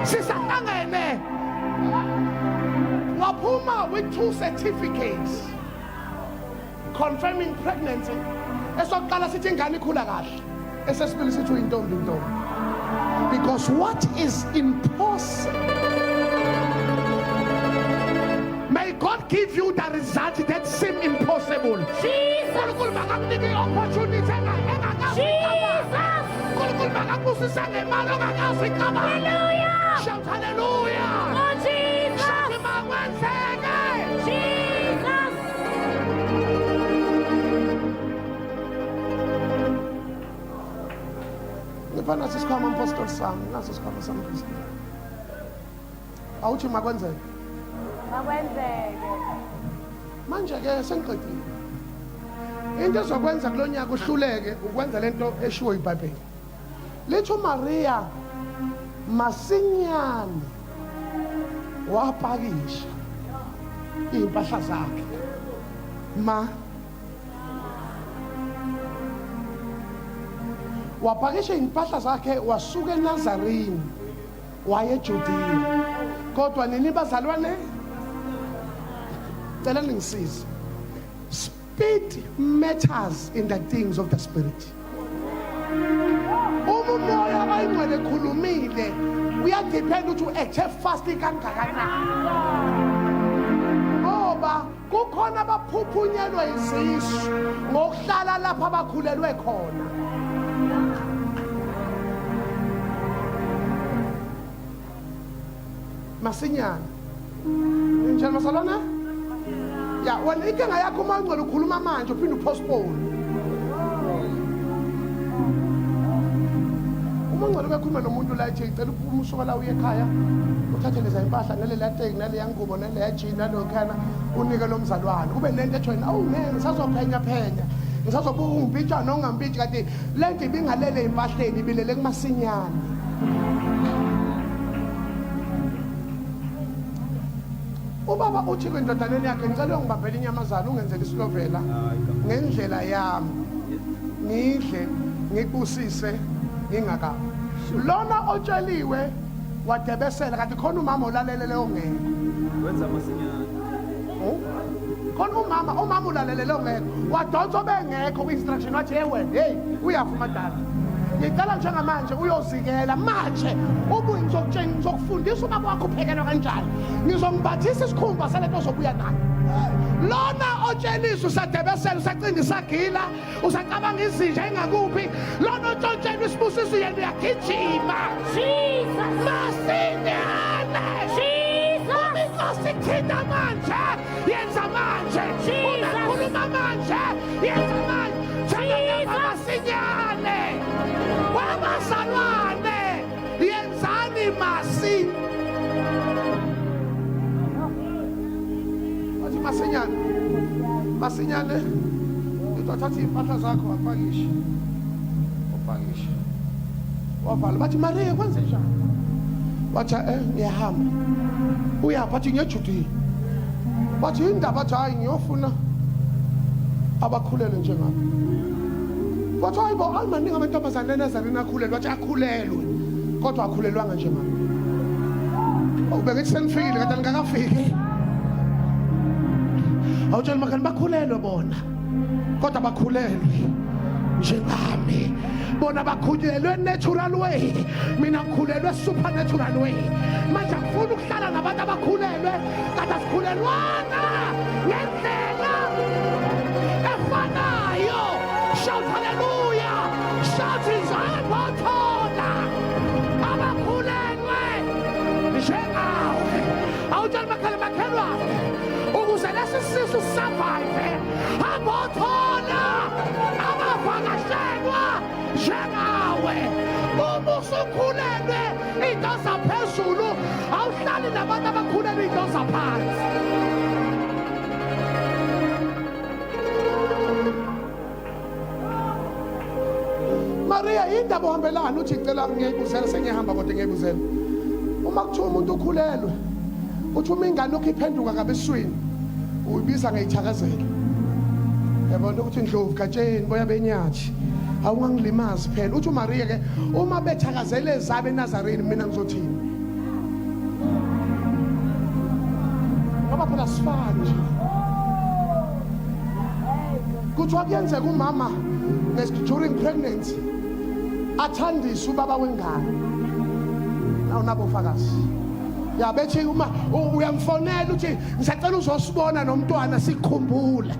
sisahlangene. Waphuma with two certificates confirming pregnancy. Esokuqala sithi ingane ikhula kahle. Esesibili sithi uyintombi intombi. Because what is impossible May God give you the result that seem impossible. Jesus. uNkulunkulu makakunike i-opportunity engakazi Jesus. uNkulunkulu makakubusise ngemali ongakazi icabanga. Hallelujah. Shout hallelujah. Oh Jesus. Shout makwenzeke. Jesus. Ngipha naso isikhwama mpostoli sami, naso isikhwama sami mpostoli. Awuthi makwenzeke. Makwenzeke. Manje ke sengiqedile. Into ezokwenza kulonyaka uhluleke ukwenza lento eshiwo iBhayibheli. Lithi uMaria masinyane wapakisha iy'mpahla zakhe ma wapakisha iy'mpahla zakhe wasuka eNazarini waye eJudiya kodwa nini bazalwane cela ningisize speed matters in the things of the spirit uma umoya oyingcwele ekhulumile uyadepend ukuthi u-acte fast kangakanani ngoba kukhona abaphuphunyelwe izisu ngokuhlala lapho abakhulelwe khona masinyane njani masalona ya wena inkinga yakho uma ungcwele ukhuluma manje uphinde upostpone uma ungcwele ubekhuluma nomuntu la ethi ngicela uphume usuka la uye ekhaya uthathe leza impahla naleliya teki naleya ngubo naleya jini nalokhana unike lo mzalwane kube nento ethi wena awu ngeke ngisazophenya phenya ngisazobuka ungimpitsha nongampitshi kanti le nto ibingalele empahleni ibilele kumasinyane ubaba uthi kwindodaneni yakhe ngicela uyongibambela inyamazane ungenzele isilovela ngendlela yami ngidle ngikubusise ngingakafi lona otsheliwe wadebesela kanti khona umama olalele leyo ngekho wenza masinyane khona umama umama ulalele leyo ngekho wadonsa obengekho kwi-instruction wathi hey wena hey uyafa umadala ngicela njengamanje uyozikela manje ubuye ngizokutshela ngizokufundisa ubaba wakho uphekelwa kanjani ngizombathisa isikhumba salento ozobuya nayo lona otsheliswa usadebesela usacinga isagila usacabanga izinja engakuphi lona otshontshelwa isibusiso yena uyagijima Jesus. masinyane Jesus. uma inkosi ithinta manje yenza manje Jesus. uma ikhuluma manje yenza manje Jesus. masinyane wabazalwane yenzani masi wathi masinyane masinyane uthatha iy'mpahla zakho wapakisha wapakisha wavala bathi Maria kwenze njani wathi eh ngiyahamba uyaphi athi ngiyejudiya wathi indaba athi hayi ngiyofuna abakhulelwe njengami wathi hayi bo ayimaningi amantombazane enazareni akhulelwe wathi akhulelwe kodwa akhulelwanga njengami ubengithi senifikile kanti angikakafiki awutshela makani bakhulelwe bona kodwa bakhulelwe njengami bona bakhulelwe natural way mina ngikhulelwe supernatural way manje angifuni ukuhlala nabantu abakhulelwe kanti asikhulelwanga ngendlela efanayo shout hallelujah shout izabothola abakhulelwe njengawe awutshela makhelwane makhelwane ukuze lesi sisu survive hamba othola usukhulelwe into zaphezulu awuhlali nabantu abakhulelwe into zaphansi. Maria indaba uhambelani uthi ngicela ngiyibuzela sengiyahamba kodwa ngiyibuzela uma kuthiwa umuntu ukhulelwe uthi uma ingane lokhu iphenduka kabi eswini uyibiza ngeyithakazelo yabona ukuthi ndlovu gatsheni boya benyathi awungangilimazi phela uthi uMaria ke uma bethakazele zabe eNazareni mina ngizothini ngoba phela sifani nje kuthiwa kuyenzeka umama during pregnancy athandise ubaba wengane nawunabofakazi ya bethi uma uyamfonela uthi ngisacela uzosibona nomntwana sikukhumbule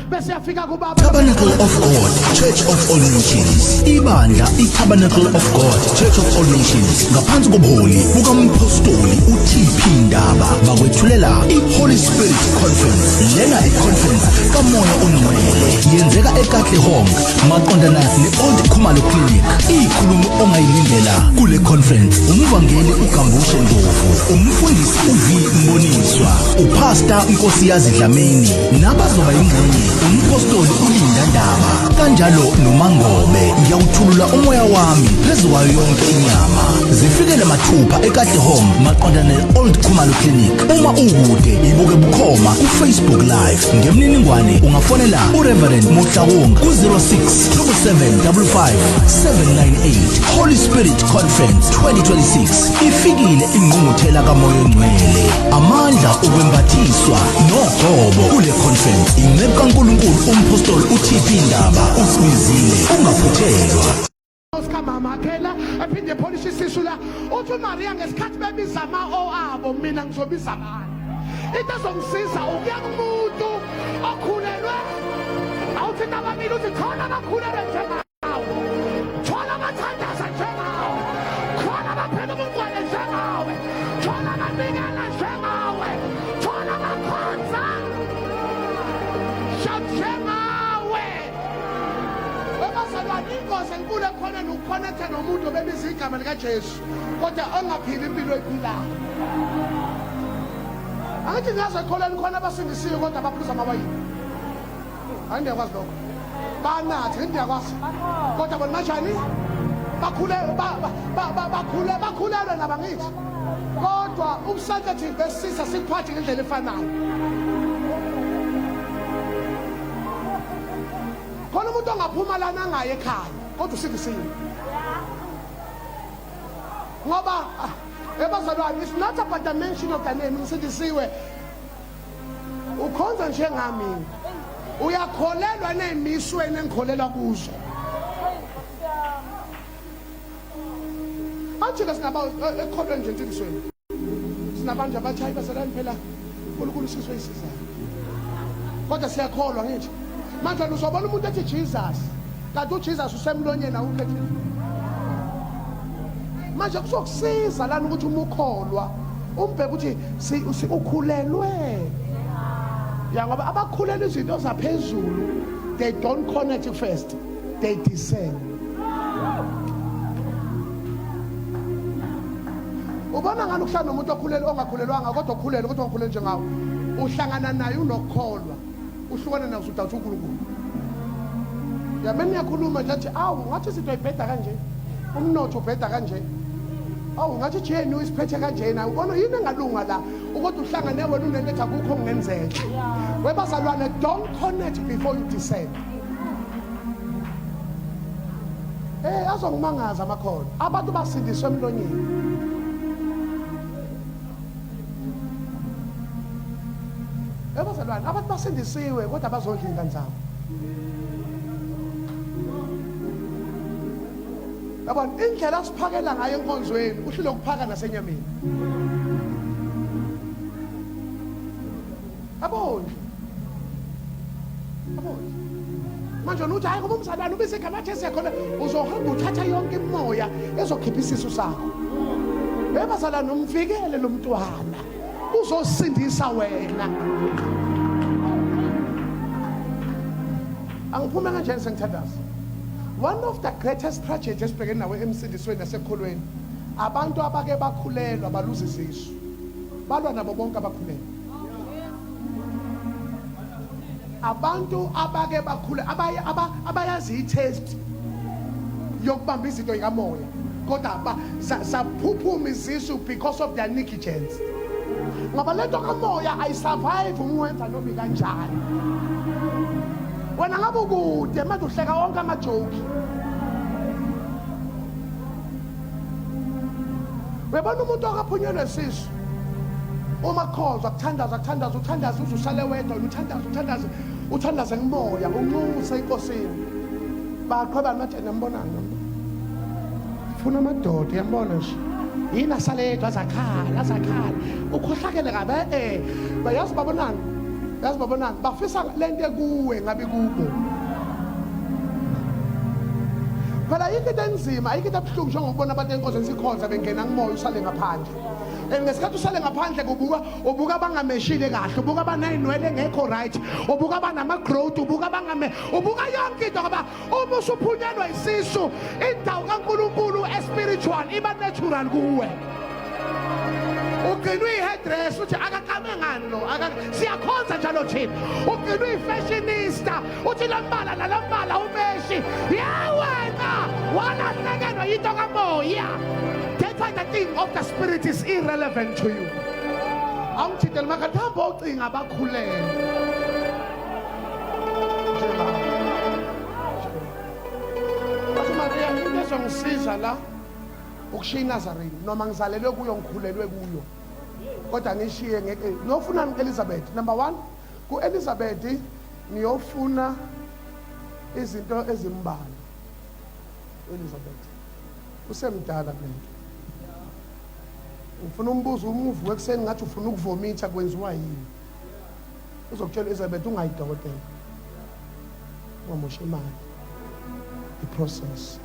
bese yafika kubaba Tabernacle of God Church of All Nations ibandla iTabernacle of God Church of All Nations ngaphansi kobuholi bukaMphostoli uTP Ndaba bakwethulela iHoly Spirit Conference lena iconference kaMoya oNgcwele yenzeka eKatlehong maqondana ne-Old Khumalo Clinic ikhulumo ongayilindela kule conference umvangeli uGambushe Ndlovu umfundisi uV Mboniswa uPastor Nkosiyazi Dlamini nabazoba ingxenye umphostoli uLinda Ndaba kanjalo noMangobe ngiyawuthulula umoya wami phezu kwayo yonke inyama zifikele mathupha eKatlehong maqondana ne-Old Khumalo Clinic uma ukude ibuke bukhoma kuFacebook Live ngemininingwane ungafonela uReverend Motlawong ku-06 77 55 798 Holy Spirit Conference 2026 ifikile ingqungquthela kaMoya oNgcwele amandla ukwembathiswa nogobo kule conference inceku kaNkulunkulu umphostoli uTP Ndaba usibizile ungaphuthelwa sikamama phela aphinde epholishe isisu la uthi uMaria ngesikhathi bebiza ama-o abo mina ngizobiza bani into ezongisiza ukuya kumuntu okhulelwe awuthinta ababili uthi khona abakhulelwe njengawe thola abathandaza njengawe khona abaphela ubungcwele njengawe thola abanikela njengawe thola abakhonza njengawe Webazalwane ingozi enkulu ekhona nokukhonetha nomuntu obebiza igama likaJesu kodwa ongaphili impilo ephilayo. Angithi ngiyazi ekholweni khona abasindisiwe kodwa abaphuza amawayini. Hayi ndiyakwazi lokho. Banathi ngithi ndiyakwazi. Kodwa bona banjani? Bakhule bakhule bakhulelwe naba ngithi. Kodwa ubusensitive besisa sikuphathe ngendlela efanayo. Khona umuntu ongaphuma lana angaye ekhaya kodwa usindisiwe. Ngoba ah, ebazalwane it's not about the mention of the name ngisindisiwe. Ukhonza njengami. Uyakholelwa nezimisweni engikholelwa kuzo. Manje ke sinaba eh, ekholweni nje ensindisweni. Sinabantu abathi hayi bazalwane phela uNkulunkulu usizwe isizayo. Kodwa siyakholwa ngithi. Manje uzobona umuntu ethi Jesus kanti uJesus usemlonyeni awukho enhliziyweni. Manje kuzokusiza lana ukuthi uma ukholwa umbheke ukuthi si, ukhulelwe. Ya ngoba abakhulelwe izinto zaphezulu they don't connect first they discern. Ubona ngani ukuhlala nomuntu okhulelwe ongakhulelwanga kodwa okhulelwe kodwa ongakhulelwe njengawe uhlangana naye unokukholwa uhlukana naye usudawutha uNkulunkulu yameni niyakhuluma nje athi awu ngathi izinto ayibheda kanje umnotho ubheda kanje awu ngathi GNU isiphethe kanjena ubona yini engalunga la ukuthi uhlangane wena unento ethi akukho okungenzeka webazalwane don't connect before you descend Eh azongimangaza amakhono. Abantu basindiswe emlonyeni. Ebazalwane abantu basindisiwe kodwa bazodla ingane zabo. Yabona indlela asiphakela ngayo enkonzweni uhlule ukuphaka nasenyameni. Abondli. Abondli. Manje wena uthi hayi ngoba umzalwane ubise igama lakhe siyakhona uzohamba uthatha yonke imoya ezokhipha isisu sakho. Ebazalwane umvikele lo mntwana. Uzosindisa wena. Angiphume kanjani sengithandaza. One of the greatest tragedy esibhekene nawo emsindisweni nasekholweni, abantu abake bakhulelwa baluza izisu, balwa nabo bonke abakhulelwe. Abantu abake bakhule abayazi i-test yokubamba izinto yikamoya, kodwa saphuphuma izisu because of their negligence. Ngoba lento kamoya ayisurvive uma wenza noma kanjani. Wena ngabe ukude manje uhleka wonke amajoki. Uyabona umuntu okaphunyelwe sisu, uma kukhonzwa kuthandaza kuthandaza uthandaza uze usale wedwa, uthandaza uthandaza uthandaze kumoya, unxuse enkosini. Baqhweba manje nambonani, funa amadoda, uyambona nje yini asale yedwa azakhala azakhala, ukhohlakele kabe. Bayazi babonani, yazi babonani, bafisa lento ekuwe ngabe kubo. Phela ayikho into enzima, ayikho into ebuhlungu njengokubona abantu enkonzweni sikhonza bengena kumoya usale ngaphandle. And ngesikhathi usale ngaphandle kubuka ubuka abangameshile kahle, ubuka abanayinwele engekho right, ubuka abanama-growth, ubuka abangame, ubuka yonke into, ngoba uma usuphunyelwa isisu, indawo kaNkulunkulu espiritual iba natural kuwe. Ugcinwe i-hairdress uthi akakame ngani lo, siyakhonza njalo thina. Ugcinwe i-fashionista uthi lambala nalambala umeshi yawena walahlekelwa yinto kamoya. That's why the thing of the spirit is irrelevant to you. Awungithintele makhathi, hamba ocinga abakhulele njengabo. Bathi Maria, into ezongisiza la ukushiya iNazarene, noma ngizalelwe kuyo, ngikhulelwe kuyo, kodwa ngishiye ngeke. Niyofuna Elizabeth number 1. Ku-Elizabeth niyofuna izinto ezimbalwa. Elizabeth usemdala kulento. Ufuna umbuzo, umuvu ekuseni ngathi ufuna ukuvomitha, kwenziwa yini? Uzokutshela Elizabeth ungayi dokotela, ungamosha imali, i-process.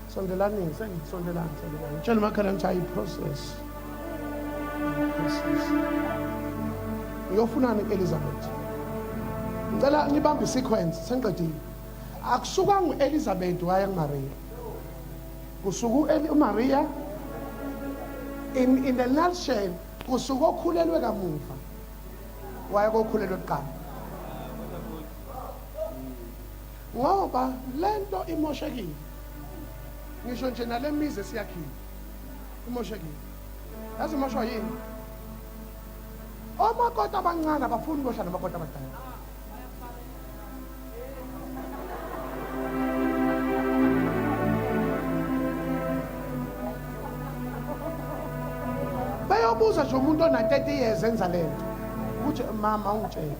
Sondelani, sondelani, sondelani. Tshela umakhelwane ukuthi ayi process. Process. Uyofunani ku-Elizabeth? Ngicela nibambe isequence, sengiqedile. Akusukanga u-Elizabeth waya kuMaria. Kusuka uMaria in the nutshell, kusuka okhulelwe kamuva waya kokhulelwe kuqala. Ngoba lento imoshekile. Ngisho nje nalemizi esiyakhile imoshekile. Yazi imoshwa yini? Omakoti abancane abafuni ukuyohlala namakoti abadala. Bayobuza nje umuntu ona-30 years enza lento ukuthi mama ungitshele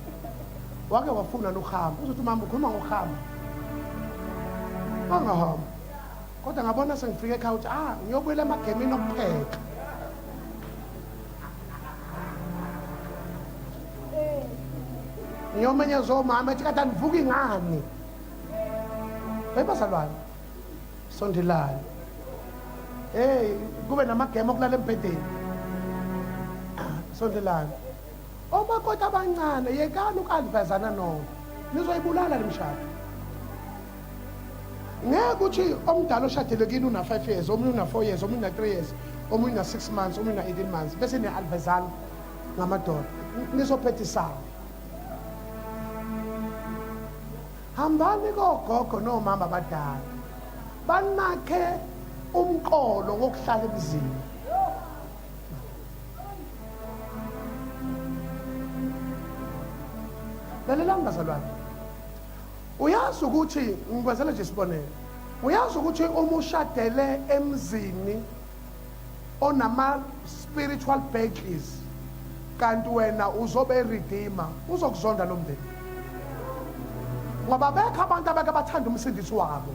wake wafuna nokuhamba, uzothi mama ukhuluma ngokuhamba, angahamba. Kodwa ngabona sengifike ekhaya ukuthi ngiyobuyela emagemini okupheka. Ngiyomenyeza omama ethi kade anivuki ngani. Hey bazalwane, sondelani. Hey, kube namagemu okulala embhedeni. Sondelani. Omakoti abancane yekani uku-advisana nonke, nizoyibulala le mshado. Ngeke ukuthi omdala oshadele kini una-5 years, omunye una-4 years, omunye una-3 years, omunye una-6 months, omunye una-18 months, bese niya-advisana ngamadoda, nizophethisana. Hambani kogogo nomama abadala banakhe umqolo wokuhlala emzini. Lalelani bazalwane, uyazi ukuthi ngikwenzela nje isibonelo. Uyazi ukuthi uma ushadele emzini onama spiritual battles, kanti wena uzobe redeemer, uzokuzonda lo mndeni, ngoba bekho abantu abake bathanda umsindisi wabo,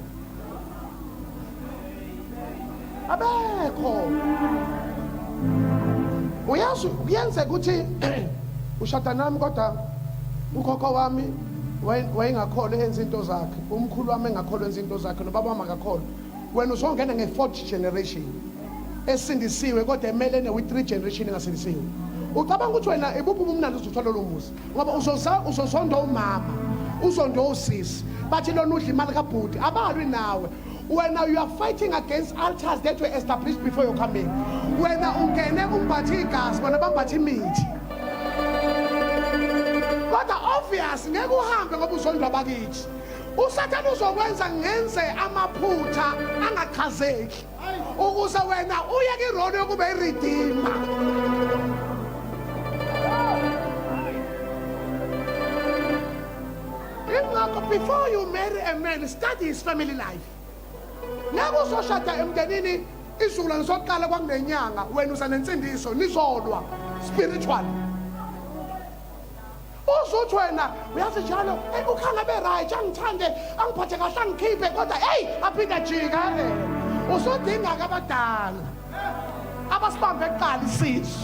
abekho. Uyazi kuyenzeka ukuthi ushada nami, kodwa ukhokho wami wayengakholwa enza into zakhe, umkhulu wami engakholwa enza into zakhe, nobaba wami akakholwa. Wena uzongena nge-fourth generation esindisiwe, kodwa emelene with-three generation engasindisiwe. Ucabanga ukuthi wena ibuphi ubumnandi uzothola lo muzi? Ngoba uzozonda umama. Uzonde osisi. Bathi lona udla imali kabhuti. Abalwi nawe. Wena you are fighting against altars that were established before your coming. Wena ungene umbathe igazi, bona bambathe imithi. Kodwa obvious ngeke uhambe ngoba uzondwa abakithi. USathane uzokwenza ngenze amaphutha angachazeki ukuze wena uye kirole yokuba iredeemer. Ingakho before you marry a man, study his family life. Ngeke uzoshada emndenini isizukulwane sokuqala kwakunenyanga, wena uza nensindiso, nizolwa spiritual. Uzuthi wena uyazi njalo, hey ukhanga be right, angithande, angiphathe kahle, angikhiphe kodwa hey aphinde ajika eh. Usudinga ke abadala abasibambe kuqala isisu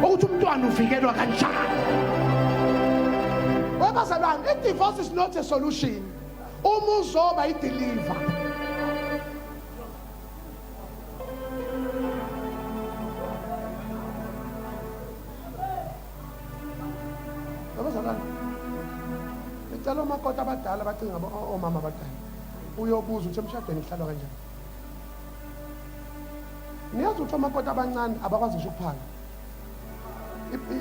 ukuthi umntwana uvikelwa kanjani. Webazalwane, i-divorce is not a solution. Uma uzoba i-deliver. Abazalwane, ngicela omakoti abadala bacinga omama abadala. Uyobuza ukuthi emshadweni kuhlalwa kanjani. Niyazi ukuthi omakoti abancane abakwazi ngisho ukuphaka.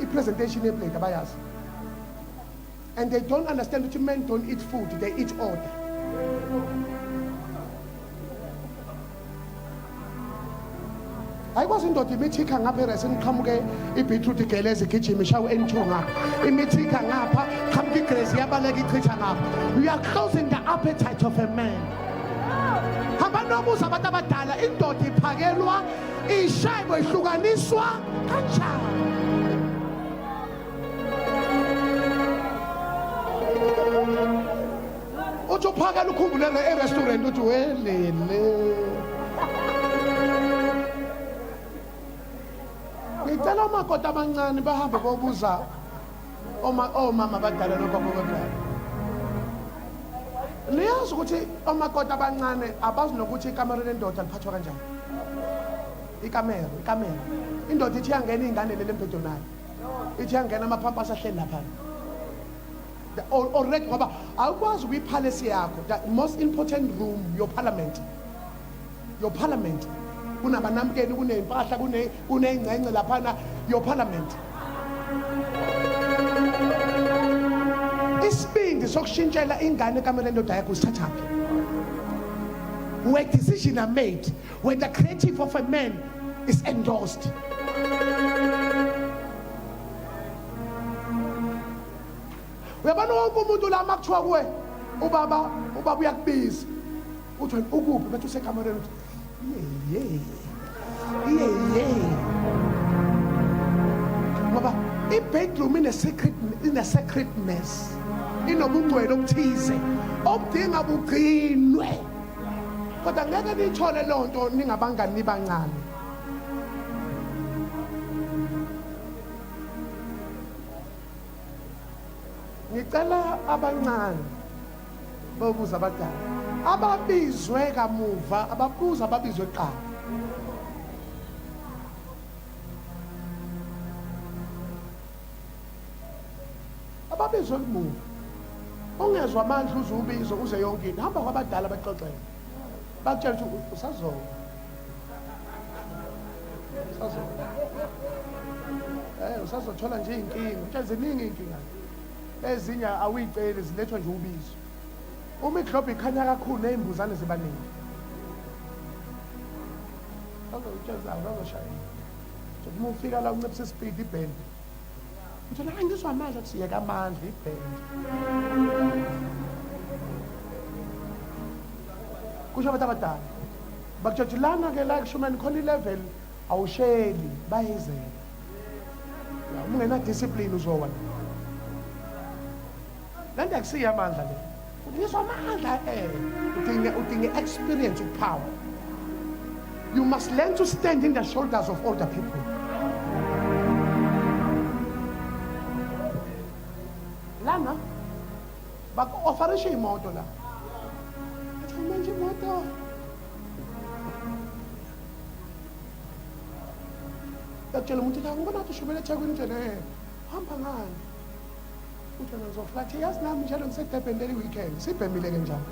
I-presentation yeplate abayazi. And they don't understand ukuthi men don't eat food, they eat order. Ayikwazi indoda imithikha ngapha erayisini iqhamuke i-beetroot igeleze igijima ishawe N2 ngapha. Imithikha ngapha qhamuka igrezi iyabaleka ichitha ngapha. You are closing the appetite of a man. Hamba nobuza abantu abadala indoda iphakelwa ishaywe ihlukaniswa kanjani? Uthi uphakela ukhumbulele e-restaurant uthi welele. Ngicela omakoti abancane bahambe bobuza omama abadala nogogo bekhaya. Niyazi ukuthi omakoti abancane abazi nokuthi ikamero lendoda liphathwa kanjani. Ikamero, ikamero. Indoda ithi iyangena iy'ngane lele embhedeni nayo. Ithi iyangena amaphampasi ahleli laphana. Already ngoba awukwazi ukuyiphalesi yakho, the most important room, your parliament. Your parliament. Kunabanamkeli, kuney'mpahla, kuney'ngcence laphana, your parliament. Isibindi sokushintshela ingane ekamereni lendoda yakho usithathaphi? Where decision are made, where the creative of a man is endorsed. Uyabona wonke umuntu la makuthiwa kuwe ubaba ubaba uyakubiza uthi wena ukuphi bethi usekamereni uthi ye ye ye ngoba i-bedroom ine-secret ine-sacredness inobungcwele obuthize obudinga bugcinwe kodwa ngeke niyithole loo nto ningabangani nibancane. Ngicela abancane bobuza abadala ababizwe kamuva ababuza ababizwe kuqala. Ababizwe kumuva. Ungezwa amandla uze ubizo uze yonke into. Hamba kwabadala baxoxele. Bakutshela ukuthi usazoba. Usazoba. Usazothola nje iy'nkinga. Utshela ziningi iy'nkinga. Ezinye awuyiceli zilethwa nje ubizo. Uma iglobhu ikhanya kakhulu ney'mbuzane zibaningi. Usazotshela usazoshayela. Uma ufika la unciphisa ispeed ibhendi. Uthola hayi ngizwa amandla kuthi yeka amandla ibhendi. Kusho abantu abadala. Bakutshela lana ke la kushumeni khona i-level awusheli bayizela. Uma ungena discipline uzowa. Lento akusiyo amandla le. Ngizwa amandla udinga experience power. You must learn to stand in the shoulders of older people. Lana baku-ofarisha imoto la. Athi manje imoto. Yakutshela umuntu la ngibona ngathi ushubele eThekwini nje le. Hamba ngani? Uthi wena ngizoflathe yazi nami njalo ngiseDurban leli weekend sibhemile ke njalo.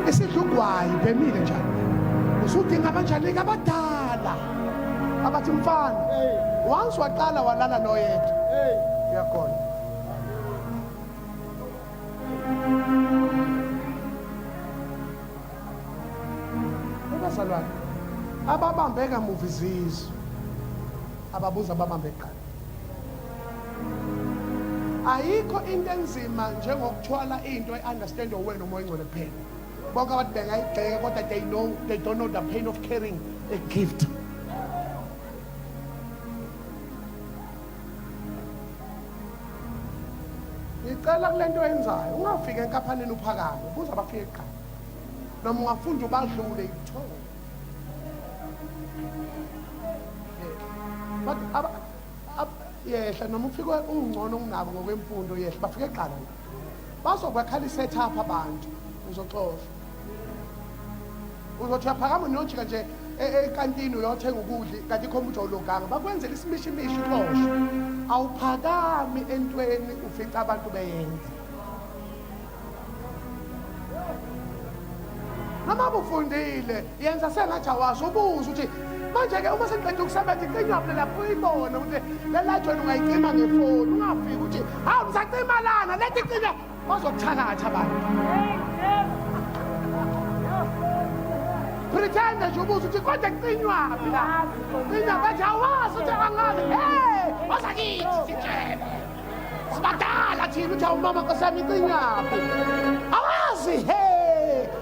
Isidla ugwayi bhemile njalo. Usudinga abanjani ke abadala abathi mfana once waqala walala noyedwa uyakhona. Abazalwane ababambe kamuva izizwe ababuza ababambe kuqala. Ayikho into enzima njengokuthwala into e-understand wena umoya oyingcwele kuphela. Bonke abantu bengayigxeka kodwa they know they don't know the pain of carrying a gift. Ngicela kule nto oyenzayo ungafiki enkampanini uphakame, buza abafike kuqala. Noma ungafunda ubadlule ithole. But yehla noma ufike ungcono kunabo ngokwemfundo yehla bafike kuqala nje. Bazokwakhala i-setup abantu uzoxoshwa. Uzothi uyaphakama nojika nje ekantini uyothenga ukudla kanti ikhompyutha uloganga bakwenzela isimishimishi uxoshwe. Awuphakami entweni ufica abantu beyenza. Noma ubufundile yenza sengathi awazi ubuze ukuthi manje-ke uma sengiqeda ukusebenza icinywa phela lapho uyibone ukuthi le light wena ungayicima ngefoni ungafiki ukuthi hawu ngisacima lana lethi icinywa bazokuthakatha abantu pretend nje ubuze ukuthi kodwa kucinywaphi la cinywa bathi awazi ukuthi angazi hey wazakithi sitshele sibadala thina ukuthi awumama nkosi yami icinyaphi awazi he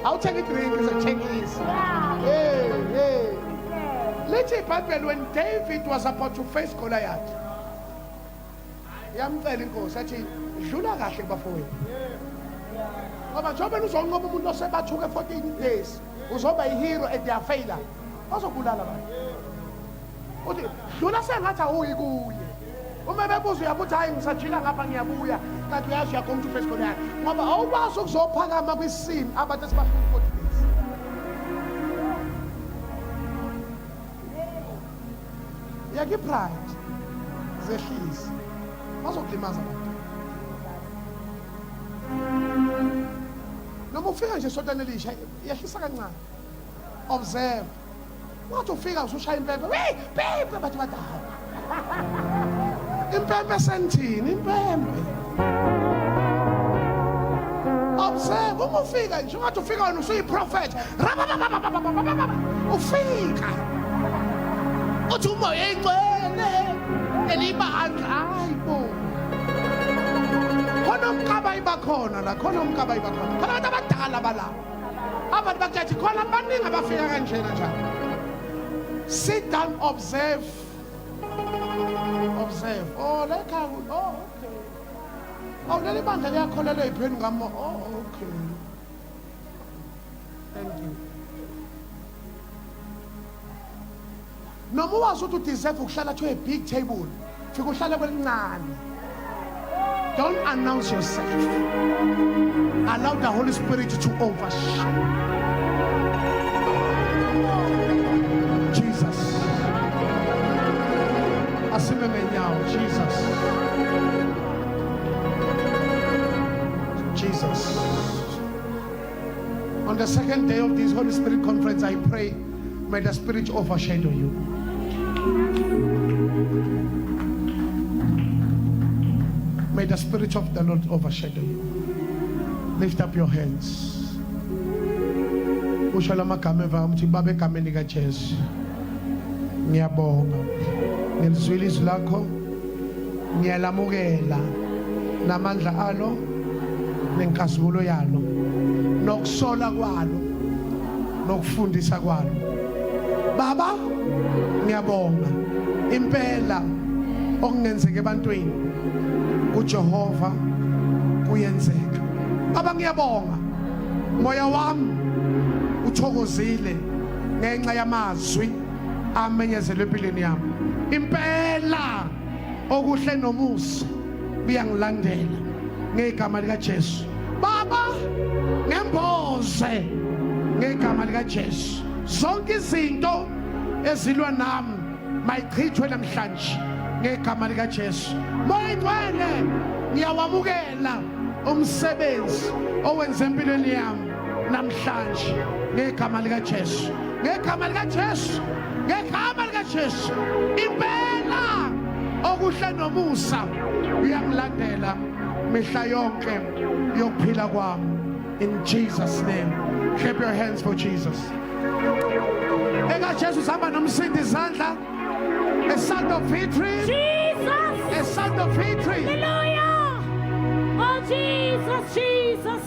awuthenga idrink sekuthengisa hey hey lithi ibhayibheli when David was about to face Goliath yamcela inkosi athi dlula kahle kubafowenu ngoba njengoba uzonqoba umuntu osebathuke 14 days uzoba i-hero and they are failure bazobulala abantu uthi dlula sengathi awuyi kuye uma bebuza uyabuthi hhayi ngisajika ngapha ngiyabuya kanti uyazi uyakhona ukuthi ufesi khona yakhe ngoba awukwazi ukuzophakama kwisini abantu esibahlula 40 days yeke ipride zehlise bazokulimaza abantu noma ufika nje esontweni elisha yehlisa kancane observe wathi ufika usushaya impempe wey pempe bathi badala impempe senithini impempe observe uma ufika nje ungathi ufika wena usuyiprofetha ufika uthi umoya ingcwele elibandla hayi bo khona umkaba ibakhona la khona umkaba ibakhona khona abantu abadala bala abantu bakuthi khona abaningi abafika kanjena njalo sit down observe observe oh lekhaya oh okay oh leli bandla liyakholelwa eyipheni ngamo oh okay Thank you. Noma wazi ukuthi udeserve ukuhlala to a big table, fika uhlale kwelincane. Don't announce yourself. Allow the Holy Spirit to overshadow. Jesus. Asime ngenyawo, Jesus. Jesus. On the second day of this Holy Spirit conference, I pray, may the Spirit overshadow you. May the Spirit of the Lord overshadow you. Lift up your hands. Usho lamagama emva ukuthi baba egameni likaJesu. Ngiyabonga. Ngilizwile izwi lakho. Ngiyalamukela namandla alo nenkazimulo yalo nokusola kwalo nokufundisa kwalo. Baba ngiyabonga impela okungenzeka ebantwini kuJehova kuyenzeka. Baba ngiyabonga moya wami uthokozile ngenxa yamazwi amenyezelwe empilweni yami. Impela okuhle nomusa kuyangilandela ngegama likaJesu. Baba ngemboze ngegama likaJesu. Zonke izinto ezilwa nami mayichithwe namhlanje Ngegama lika Jesu. Moya Ingcwele, ngiyawamukela umsebenzi owenze empilweni yami namhlanje ngegama lika Jesu. Ngegama lika Jesu. Ngegama lika Jesu. Impela okuhle nomusa uyangilandela mihla yonke yokuphila kwami. In Jesus name. Clap your hands for Jesus. Eka Jesu sihamba nomsindi izandla. A sound of victory. Jesus. A sound of victory. Hallelujah. Oh Jesus, Jesus.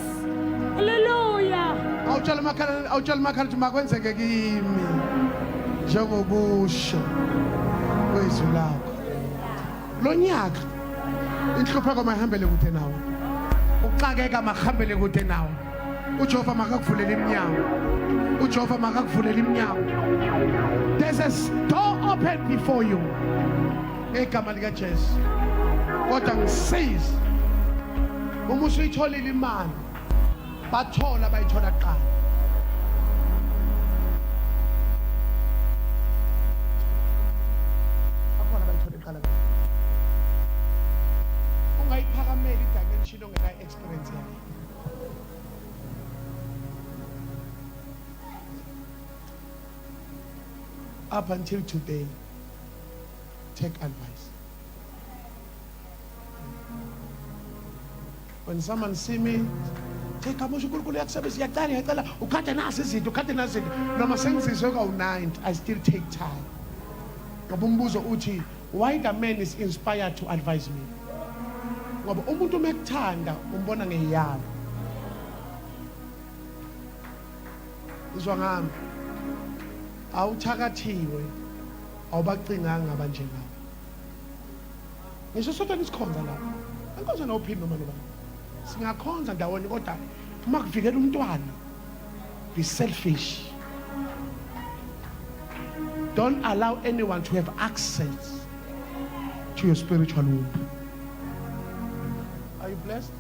Hallelujah. Awutshela makhala, awutshela makhala ukuthi makwenzeke kimi njengokusho kwezwi lakho. Lo nyaka inhlupheko mayihambele kude nawe. Ukuxakeka makuhambele kude nawe. uJehova makakuvulele iminyango. uJehova makakuvulele iminyango. There's a door open before you. Ngegama lika Jesu. Kodwa ngisize. Uma usuyitholile imali, bathola bayithola kuqala. Bakhona bayithola kuqala. Ungayiphakameli i-dimension ongenayo experience yayo. Up until today, take advice. When someone see me, take kamusha uNkulunkulu uyakusebenzisa, ngiyacela ngiyacela ukhade nazi izinto, ukhade nazi izinto, noma sengizizwe kawu-90, I still take time, ngoba umbuzo uthi, why the man is inspired to advise me? Ngoba umuntu uma ekuthanda umbona ngeyalo. Izwa ngami, awuthakathiwe, awubacinganga abanjengawe. Ngisho sodwa nisikhonza lapha, ankonza nawuphini noma nobani, singakhonza ndawonye, kodwa uma kuvikela umntwana, be selfish. Don't allow anyone to have access to your spiritual womb. Are you blessed?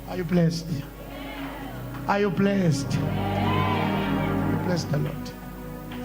Are you blessed? Are you blessed? Bless the Lord.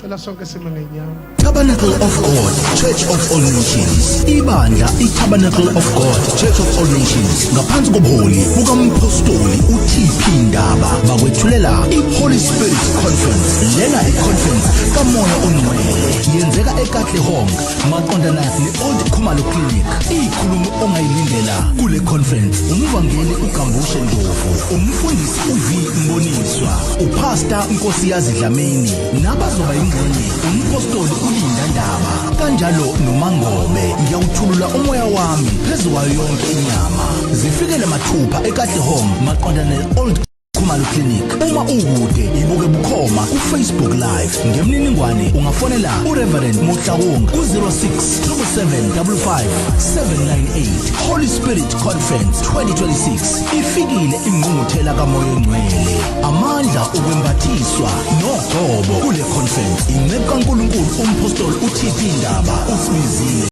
Cela sonke sime ngenyawo. Tabernacle of God, Church of All Nations. Ibandla iTabernacle of God, Church of All Nations ngaphansi kobuholi bukaMphostoli uTP Ndaba bakwethulela iHoly Spirit Conference. Lena iconference kaMoya oNgcwele yenzeka eKatlehong maqondana ne-Old Khumalo Clinic. Ikhulumo ongayilindela kule conference: umvangeli uGambushe Ndlovu, umfundisi uV Mboniswa, uPastor Nkosiyazi Dlamini, nabazoba ingxenye umpostoli uLinda Ndaba kanjalo noMangobe. Ngiyawuthulula umoya wami phezu kwayo yonke inyama. Zifikele mathupha eKatlehong maqondana ne-Old Khumalo Clinic. Uma ukude, ibuke bukhoma ku-Facebook Live. Ngemininingwane ungafonela uReverend Mohlaung ku-06 777 55 798. Holy Spirit Conference 2026 ifikile, ingqungquthela kaMoya Ongcwele, amandla okwembathiswa nogcobo. Kule conference inceku kaNkulunkulu umpostoli uTP Ndaba usibizile.